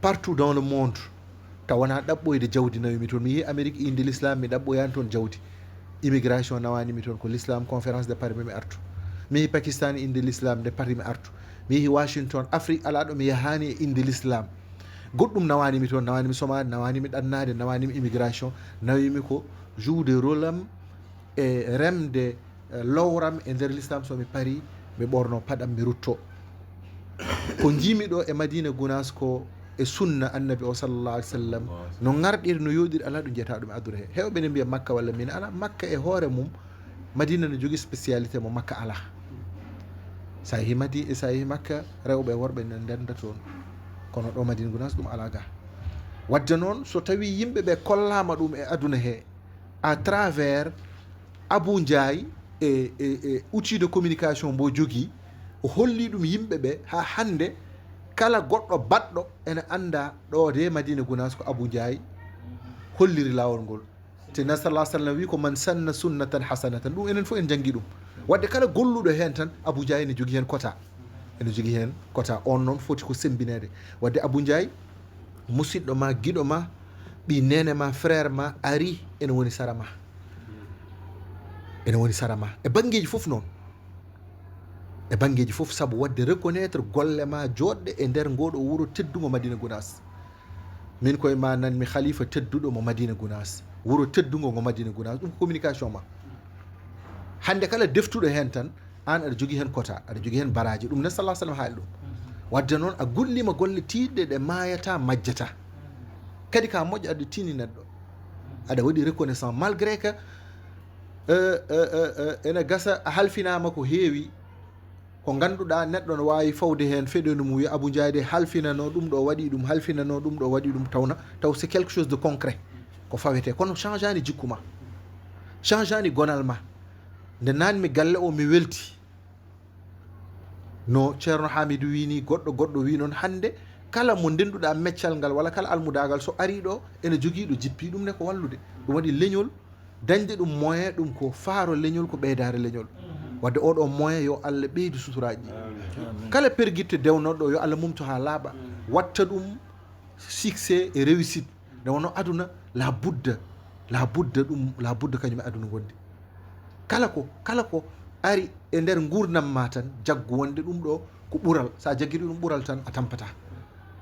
partout dans le monde. Taw wonaa ɗaɓɓoyde jawdi nawimi toon. Mi yehi Amérique, inde l'islam, mi ɗaɓɓoyaani toon jawdi. Immigration nawaani mi toon, ko l'islam, conférence de Paris mi artu. Mi yehi Pakistan, inde l'islam, nde Paris mi artu. Mi yehi Washington, Afrique alaa ɗo mi yahaani e inde l'islam. Goɗɗum nawaani mi toon, nawaani mi somaade, nawaani mi ɗannaade, nawaani mi immigration. Nawimi ko joude rôle am e remde, eh, lowram e nder l'islam, so mi parii, mi ɓorno paɗam, mi rutto. Ko njiimi ɗo e Madina Gounass ko e sunna Annabi o, sallallahu alaihi wasallam, no ngarɗiri, no yooɗiri, alaa ɗo njiyata ɗum e aduna he. Heewɓe ne mbiya Makka walla Mina, alaa. Makka e hoore mum, Madina no jogii spécialité mo Makka alaa. So a yehi Madi-, so a yehi Makka, rewɓe e worɓe ne ndenda toon. Kono ɗo Madina Gounass ɗum alaa ga. Waɗde noon, so tawii yimɓe ɓe kollaama ɗum e aduna he, à travers Abou Ndiaye e, e, e outil de communication mbo jogii, o holli ɗum yimɓe ɓe haa hannde, kala goɗɗo baɗɗo ene annda ɗo de Madina Gounass ko Abou Ndiaye holliri laawol ngol. Te na sallallahu alaihi wasallam wi ko man sanna sunnatan hasanatan, ɗum enen fof en janngi ɗum. Waɗde kala golluɗo heen tan, Abou Ndiaye ene jogii heen quota. Ene jogii heen quota, oon noon foti ko semmbineede. Waɗde Abou Ndiaye, musiɗɗo ma, giɗo ma, ɓii neene ma, frère ma, ari, ene woni sara ma. Ene woni sara ma. E banngeeji fof noon. E banngeeji fof, sabu waɗde reconnaître golle ma jooɗɗe e nder ngooɗo wuro teddungo Madina Gounass. Min koye ma nan mi khalifa tedduɗo mo Madina Gounass. Wuro teddungo ngo Madina Gounass, ɗum ko communication ma. Hannde kala deftuɗo heen tan, aan aɗa jogii heen quota, aɗa jogii heen baraaji. Ɗum ne sallallahu alaihi wasallam haali ɗum. Waɗde noon, a golliima golle tiiɗɗe ɗe maayata, majjata. Kadi ka moƴƴo aɗa tini neɗɗo. Aɗa waɗi reconnaissant, malgré que, euh, euh, euh, euh, ene gasa a halfinaama ko heewi. Ko ngannduɗaa neɗɗo no waawi fawde heen feɗoyno mum, wiya Abou Ndiaye de halfinano ɗum ɗo, waɗi ɗum, halfinano ɗum ɗo, waɗi ɗum, tawna, taw c'est quelque chose de concret. Ko fawetee. Kono changeani jikku ma. Changeani gonal ma. Nde nan mi galle o, mi welti. No Ceerno Hamidou wi ni, goɗɗo, goɗɗo wi noon, hannde kala mo ndenduɗaa meccal ngal walla kala almudaagal, so ari ɗo, ene jogii ɗo jippi, ɗum ne ko wallude. Ɗum waɗi leñol, dañde ɗum moyen, ɗum ko faaro leñol, ko ɓeydaare leñol. Waɗde oɗo moyen, yo Allah ɓeydu suturaaji ɗi. Kala pergitte dewnoɗo, yo Allah mumto haa laaɓa, watta ɗum succès et réussite. Nde wonno aduna, la budda, la budda ɗum, la budda kañum e aduna gondi. Kala ko, kala ko ari e nder nguurndam ma tan, jaggu wonde ɗum ɗo ko ɓural. Sa jaggiri ɗum ɓural tan, a tampata.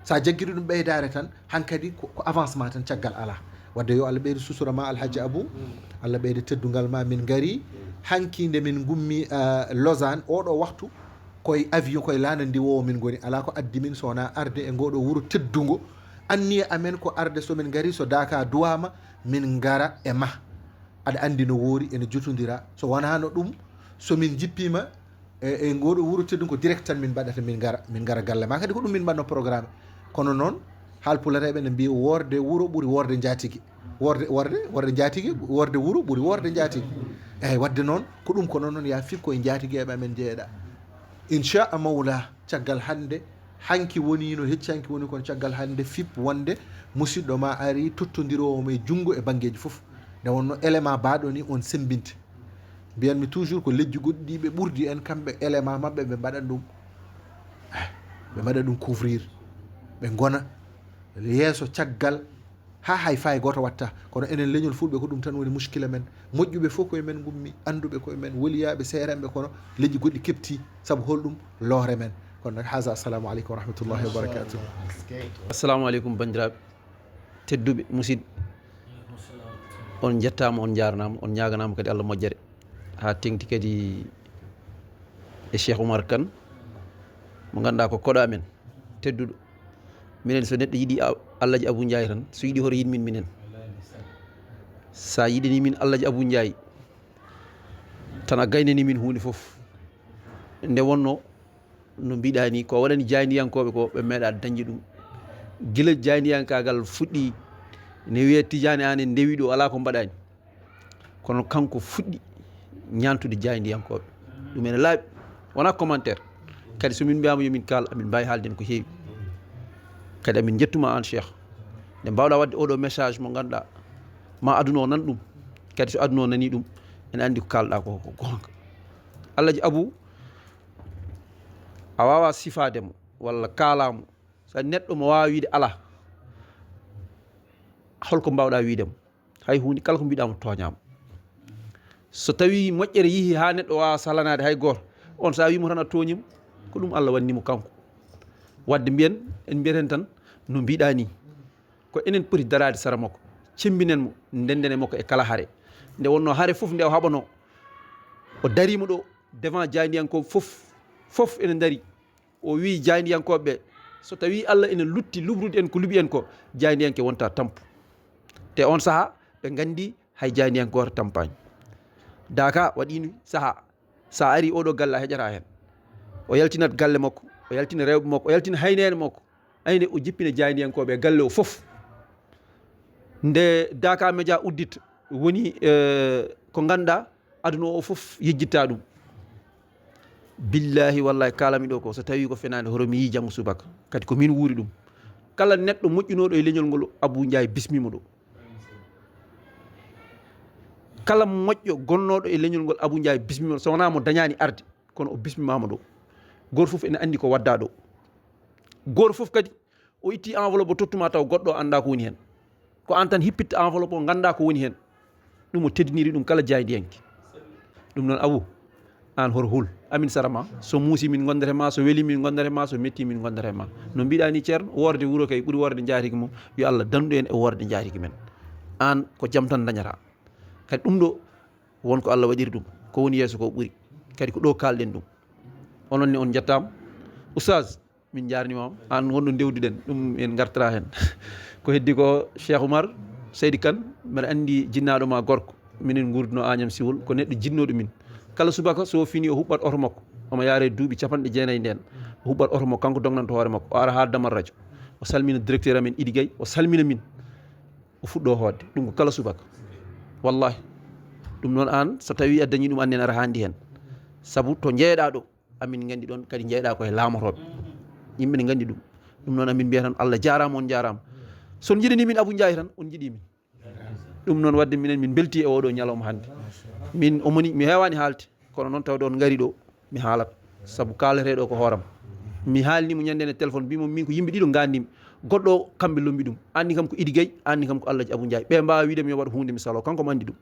Sa jaggiri ɗum ɓeydaare tan, hankadi ko, ko avancement tan, caggal alaa. Waɗde yo Allah ɓeydu sutura ma, Alhaji Abou. Allah ɓeyda teddungal ma. Min ngari hanki nde min ngummi, ah, Lausanne, oɗo waktu koye avion, koye laana ndiwoowo min ngoni. Alaa ko addi min so wonaa arde e ngoɗo wuro teddungo. Anniya amen ko arde, so min ngari, so Daka duwama, min ngara e ma. Aɗa anndi no woori, ene jotondira. So wonano ɗum, so min jippima e, e ngoɗo wuro teddungo, ko direct tan min mbaɗata, min ngara, min ngara galle ma. Kadi ko ɗum min mbaɗno programme. Kono noon, haalpulareeɓe ne mbiya, woorde wuro ɓuri woorde njaatige. Worde, worde, worde njaatige, worde wuro ɓuri worde njaatige. Eyyi, wadde noon, ko ɗum ko noon, noon ya fip ko e njaatigeeɓe amen jeeɗa. Inchallah mawla, caggal hannde, hanki woni no hecci hanki woni, kono caggal hannde fip wonde musiɗɗo ma ari tottondiroowo ma e junngo e banngeeji fof. Nde wonno élément baaɗo ni on semmbinte. Mbiyanmi toujours ko leƴƴi goɗɗi ɗi ɓe ɓurdi en, kamɓe élément maɓɓe ɓe mbaɗa ɗum. Eh, ɓe mbaɗa ɗum couvrir. Ɓe ngona yeeso caggal ha hay fay gooto watta. Kono enen leñol fulɓe ko ɗum tan woni muskila men. Moƴƴuɓe fof koye men ngummi, annduɓe koye men, woliyaɓe, seerenɓe, kono leƴƴi goɗɗi kepti. Sabu holɗum? Loore men. Kono nag haza, assalamu aleykum wa rahmatullahi wa barakatuh. Assalamu aleykum, bandiraɓe tedduɓe, musidɓe. On jettama, on jarnama, on ñaganama kadi Allah moƴƴere. Ha tengti kadi e Cheikh Oumar Kane, mo ganduɗa ko koɗo amen tedduɗo. Minen, so neɗɗo yiɗi a- Alhaji Abou Ndiaye tan, so yiɗi hoto yiɗ min minen. Sa yiɗini min Alhaji Abou Ndiaye tan, a gaynani min hunde fof. Nde wonno, no mbiɗa ni, ko waɗani jaydiyankoɓe ko, ɓe meeɗa dañde ɗum. Gila jaydiyankagal fuɗɗi, ne wiye Tidiane, an en ndewi ɗo, ala ko mbaɗani. Kono kanko fuɗɗi ñaantude jaayndiyankooɓe. Ɗum ene laaɓi, wonaa commentaire. Kadi so min mbiyaama yo min kaal, amin mbaawi haalde heen ko heewi. Kadi amin njettuma aan, Cheikh, nde mbaawɗaa waɗde oɗo message mo ngannduɗaa ma aduna o nan ɗum. Kadi so aduna o nanii ɗum, ene anndi ko kaalɗaa ko ko goonga. Alhaji Abou, a waawaa sifaade mo walla kaalaa mo. So neɗɗo mo waawaa wiyde alaa, holko mbaawɗaa wiyde mo? Hay huunde, kala ko mbiɗaa mo tooñaama. So tawii moƴƴere yihii haa neɗɗo waawaa salanaade hay gooto, on so a wii mo tan a tooñii mo, ko ɗum Allah waɗni mo kanko. Waɗde mbiyen, en mbiyat heen tan no mbiɗaa nii. Ko enen poti daraade sara makko, cemmbinen mo, ndennden e makko e kala hare. Nde wonnoo hare fof nde o haɓanoo, o darii mo ɗo devant jaayndiyankooɓe fof, fof ene ndarii. O wii jaayndiyankooɓe ɓe, so tawii Allah ene lutti luɓrude en ko luɓi en ko, jaayndiyanke wonta tampu. Te on sahaa ɓe nganndi hay jaayndiyanke gooto tampaani. Daaka waɗiino sahaa, so a arii oɗo galle a heƴataa heen. O yaltinat galle makko, o yaltina rewɓe makko, o yaltina hayneene makko. Aynde o jippina jaayndiyankooɓe e galle o fof. Nde Daaka Média uddit woni eh, ko ngannduɗaa aduna o fof yejjitta ɗum. Billahi wallahi kaalami ɗo ko, so tawi ko fenaande, hoto mi yii janngo subaka. Kadi ko min wuuri ɗum. Kala neɗɗo moƴƴunooɗo e leñol ngol, Abou Ndiaye bismimo ɗo. Kala moƴƴo gonnooɗo e leñol ngol, Abou Ndiaye bismimo ɗo. So wonaa mo dañaani arde, kono o bismimaama ɗo. Gooto fof ene anndi ko waddaa ɗo. Gooto fof kadi o itti enveloppe o tottuma taw goɗɗo o anndaa ko woni heen. Ko aan tan hippitta enveloppe o, nganndaa ko woni heen. Ɗum o teddiniri ɗum kala jaayndiyanke. Ɗum noon, Abou, aan hoto hul. Amin sara ma. So muusi min ngondat e ma, so weli min ngondat e ma, so metti min ngondat e ma. No mbiɗa ni, Ceerno, woorde wuro kay ɓuri woorde njaatigi mum. Yo Allah dandu en e woorde njaatigi men. Aan ko jam tan dañata. Kadi ɗum ɗo, won ko Allah waɗiri ɗum. Ko woni yeeso ko ɓuri. Kadi ko ɗo kaalɗen ɗum. Onon ne on njettaama. Oustaz, min njaarnimaama. Aan wonɗo ndewduɗen, ɗum en ngartata heen. Ko heddi ko Cheikh Oumar Seydi Kane, mbeɗa anndi jinnaaɗo ma gorko. Minen nguurduno Agnam Siwol, ko neɗɗo jinnooɗo min. Kala subaka so fini o huɓɓat oto makko. Omo yaare duuɓi capanɗe jeenayi ndeen. O huɓɓat oto makko, kanko dognanta hoore makko. O ara haa Damal Rajo. O salmina directeur amen Idi Gaye, o salmina min. O fuɗɗo hoodde. Ɗum ko kala subaka. Wallahi. Ɗum noon aan, so tawi a dañi ɗum, annen aɗa haandi heen. Sabu to njeeɗaa ɗo, amin nganndi ɗoon kadi njeeɗaa ko e laamotooɓe. Yimɓe ne nganndi ɗum. Ɗum noon amin mbiya tan, Allah jaaraama, on njaaraama. So on njiɗanii min Abou Ndiaye tan, on njiɗii min. Ɗum noon waɗde minen min mbeltii e oɗo ñalawma hannde. Min omoni, mi heewaani haalde, kono noon tawde on ngari ɗo, mi haalat. Sabu kaaleteeɗo ko hooram. Mi haalni mo ñande e téléphone, mbimo min ko yimɓe ɗiɗo ngandimi. Goɗɗo o kamɓe lombi ɗum. Anni kam ko Idi Gaye, anni kam ko Alhaji Abou Ndiaye. Ɓe mbaawa wiide mi yo waɗ huunde mi salo, kanko mo anndi ɗum.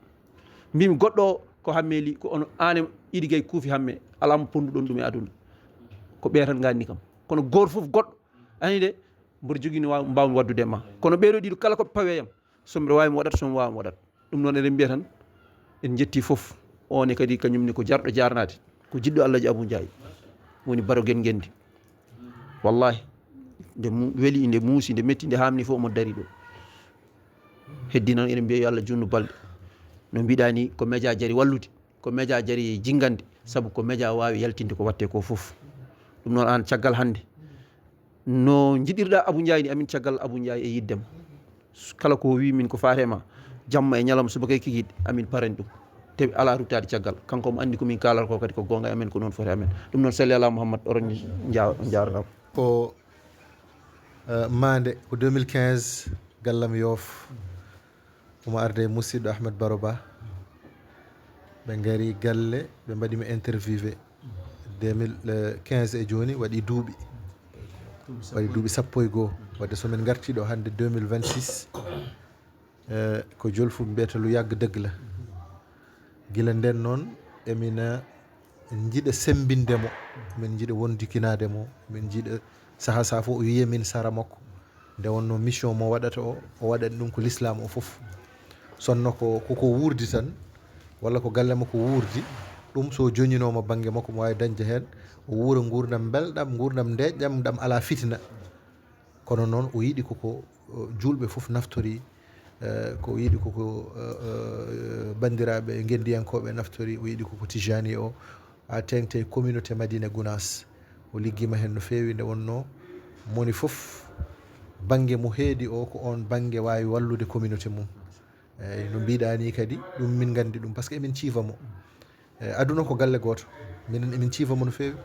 Mbimi goɗɗo o ko Hammeli, ko ono aan e Idi Gaye kuufi Hamme, alaa mo ponnduɗon ɗum e aduna. Ko ɓe tan ngandi kam. Kono gooto fof goɗɗo, ani de, mboɗo jogii no waaw-, mbaawmi waɗdude e ma. Kono ɓeeɗo ɗiɗo kala ko ɓe pawi e am, so mbiɗa waawi mi waɗat, so mi waawa mi waɗat. Ɗum noon eɗen mbiya tan, en njetti fof. O ne kadi kañum ne ko jarɗo jaarnaade, ko jiɗɗo Alhaji Abou Ndiaye, woni Baro Gen Gendi. Wallahi, nde mu-, weli, nde muusi, nde metti, nde haamni fof omo dari ɗo. Heddi noon eɗen mbiya yo Allah junnu balɗe. No mbiɗa ni, ko média jari wallude, ko média jari jingande, sabu ko média waawi yaltinde ko watte ko fof. Ɗum noon aan caggal hannde, no njiɗirɗa Abou Ndiaye ni, amin caggal Abou Ndiaye e yiddema. Kala ko wi min ko faate ma, Jamma e ñalawma subaka e kikiiɗe, amin parani ɗum. Te alaa ruttaade caggal. Kanko omo anndi ko min kaalata ko kadi ko goonga e amen, ko noon foti e amen. Ɗum noon, salli alaa Muhammad, oɗon njaa-, njaarnama. Ko, eh, maande ko deux mille quinze, gallam Yoof. Omo arde e musidɗo Ahmed Baro Ba. Ɓe ngari galle, ɓe mbaɗi mi interviewé. Deux mille quinze e jooni waɗi duuɓi. Waɗi duuɓi sappo e goo. Wadde so min ngarti ɗo hannde deux mille vingt-six, eh, ko jolfu mbiyata lu yàgg dëgg la. Gila nden noon, emina njiɗa semmbinde mo, min njiɗa wondikinaade mo, min njiɗa saha saha fof o wiya min sara makko. Nde wonno mission mo waɗata o, o waɗani ɗum ko l'islam o fof. Sonno ko, ko, ko wuurdi tan, walla ko galle makko wuurdi, ɗum so joñinooma bannge makko, mo waawi dañde heen, o wuura nguurndam mbelɗam, nguurndam ndeeƴɗam, ɗam alaa fitina. Kono noon, o yiɗi ko ko, eh, juulɓe fof naftori, eh, ko o yiɗi ko ko, eh, eh, banndiraaɓe ngenndiyankooɓe naftori, o yiɗi ko ko Tijani o, a teeŋti e communauté Madina Gounass. O liggiima heen no feewi, nde wonno moni fof bannge mo heedi o, ko oon bannge waawi wallude communauté mum. Eeyi, no mbiɗa ni kadi, ɗum min nganndi ɗum, par ce que emin ciifa mo. Eh, aduna ko galle gooto. Minen emin ciifa mo no feewi.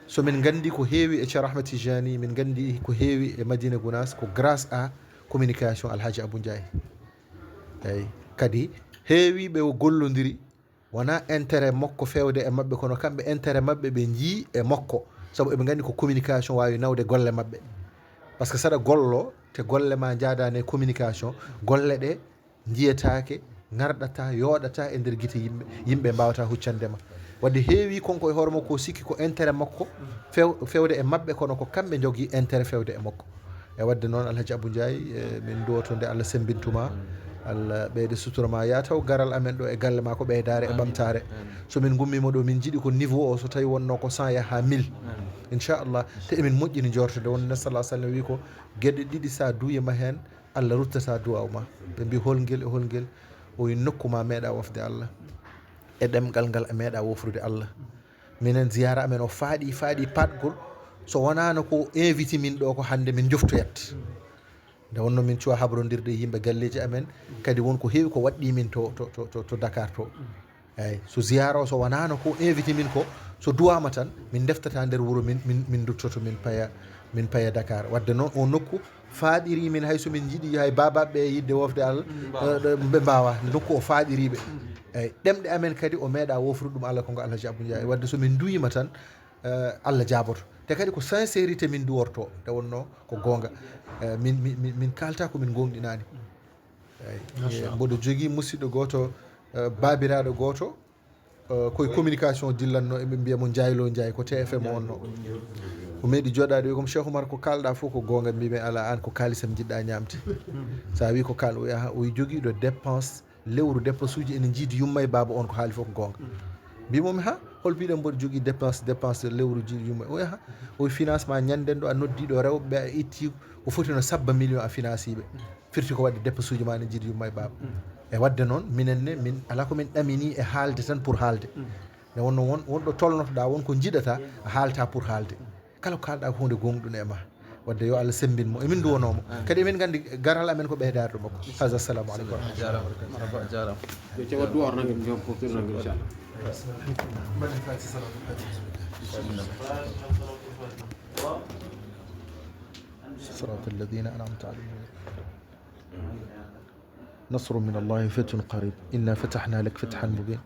So min nganndi ko heewi e Ceerno Ahmed Tijani, min nganndi ko heewi e Madina Gounass, ko grâce à communication Alhaji Abou Ndiaye. Eeyi, kadi heewiiɓe o gollondiri, wonaa intérêt makko feewde e maɓɓe, kono kamɓe intérêt maɓɓe ɓe njii e makko. Sabu eɓe nganndi ko communication waawi nawde golle maɓɓe. Par ce que saɗa gollo, te golle ma njaadaani e communication, golle ɗe njiyetaake, ŋarɗata, yooɗata e nder gite yimɓe, yimɓe mbaawata huccande ma. Wadde heewi konko e hoore makko o sikki ko intérêt makko few-, fewde e maɓɓe, kono ko kamɓe njogii intérêt fewde e makko. E wadde noon, Alhaji Abou Ndiaye, eh, min duwoto nde Allah semmbintuma, Allah ɓeyde sutura ma, yaa taw garal amen ɗo e galle ma ko ɓeydaare e ɓamtaare. So min ngummiima ɗo, min njiɗi ko niveau o, so tawi wonno ko cent yaha mille. Inchallah, te emin moƴƴini njorto nde wonno Nabi sallallahu alaihi wasallam wi ko geɗe ɗiɗi sa duuyima heen, Allah ruttata duwaaw ma. Ɓe mbi, "Holngel e holngel?" O wi, "Nokku ma meeɗa wofde Allah, e ɗemngal ngal a meeɗa wofrude Allah." Minen, ziyaara amen o faaɗi, faaɗi paɗgol. So wonaano ko invité min ɗo ko hannde min njoftoyat. Nde wonno min cuwa habrondirde e yimɓe galleeji amen, kadi won ko heewi ko waɗɗi min to, to, to, to, to Dakar to. Eeyi, so ziyaara o, so wonaano ko invité min ko, so duwaama tan, min ndeftata nder wuro, min, min, min nduttoto, min paya, min paya Dakar. Wadde noon, o nokku faaɗiri min, hay so min njiɗi, hay baabaɓe ɓe yiɗde wofde Allah, eh, ɗo ɓe mbaawa. Nokku o faaɗiri ɓe. Eeyi, ɗemɗe amen kadi, o meeɗa wofrude ɗum Allah, ko ngo Alhaji Abou Ndiaye. Wadde so min duwiima tan, eh, Allah jaaboto. Te kadi ko sincérité min duworto, nde wonno ko goonga. Eh, min, min, min, min kaalta ko min ngoongɗinaani. Eeyi, mboɗo jogii musidɗo gooto, eh, baabiraaɗo gooto, eh, koye communication dillanno, eɓe mbiya mo Ndiaye Lo Ndiaye, ko T F M o wonno. O meeɗi jooɗaade, wi ko mo, "Cheikh Oumar, ko kaalɗa fof ko goonga?" Mbimi, "Alaa, aan ko kaalisam njiɗɗa ñaamde." So a wi ko kaal, o wi, "Aha," o wi, "Jogiiɗo dépense lewru, dépense uji ene njiidi yumma e baaba on, ko haali fof ko goonga." Mbimomi, "Ha, hol mbiɗen mboɗo jogii dépense, dépense lewru njiidi yumma?" O wi, "Aha." O wi, "Financement ñanden ɗo a noddi ɗo rewɓe ɓe, a itti ko foti no sabba million a financé ɓe. Firti ko waɗde dépense uji ma ne njiidi yumma e baaba." E wadde noon, minen ne, min alaa ko min ɗamini e haalde tan pour haalde. Nde wonno won, won ɗo tolnotoɗaa, won ko njiɗata, a haalta pour haalde. Kala ko kaalɗaa ko huunde goongɗunde e ma. Wadde yo Allah semmbin mo. Emin nduwanoo mo. Kadi emin nganndi garal amen ko ɓeydaare ɗo makko. Haza, assalamu aleykum wa rahmatullah. A jaaraama. Yo cewa duwar nangam jom fof nangam, inchallah. صراط الذين أنعمت عليهم. نصر من الله وفتح قريب. إنا فتحنا لك فتحا مبينا.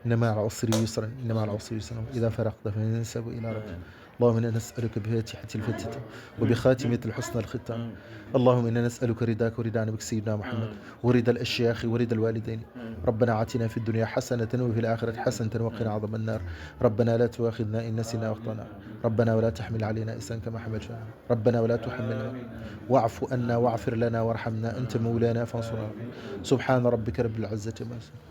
إن مع العسر يسرا. إن مع العسر يسرا. إذا فرغت فانصب إلى ربك. اللهم إنا نسألك بفاتحة الفتحة وبخاتمة الحسنى الختام. اللهم إنا نسألك رضاك ورضا نبيك سيدنا محمد ورضا الأشياخ ورضا الوالدين. ربنا آتنا في الدنيا حسنة وفي الآخرة حسنة وقنا عذاب النار. ربنا لا تؤاخذنا إن نسينا أو أخطأنا. ربنا ولا تحمل علينا إصرا كما حملته على، ربنا ولا تحملنا. واعف عنا واغفر لنا وارحمنا أنت مولانا فانصرنا. سبحان ربك رب العزة عما يصفون.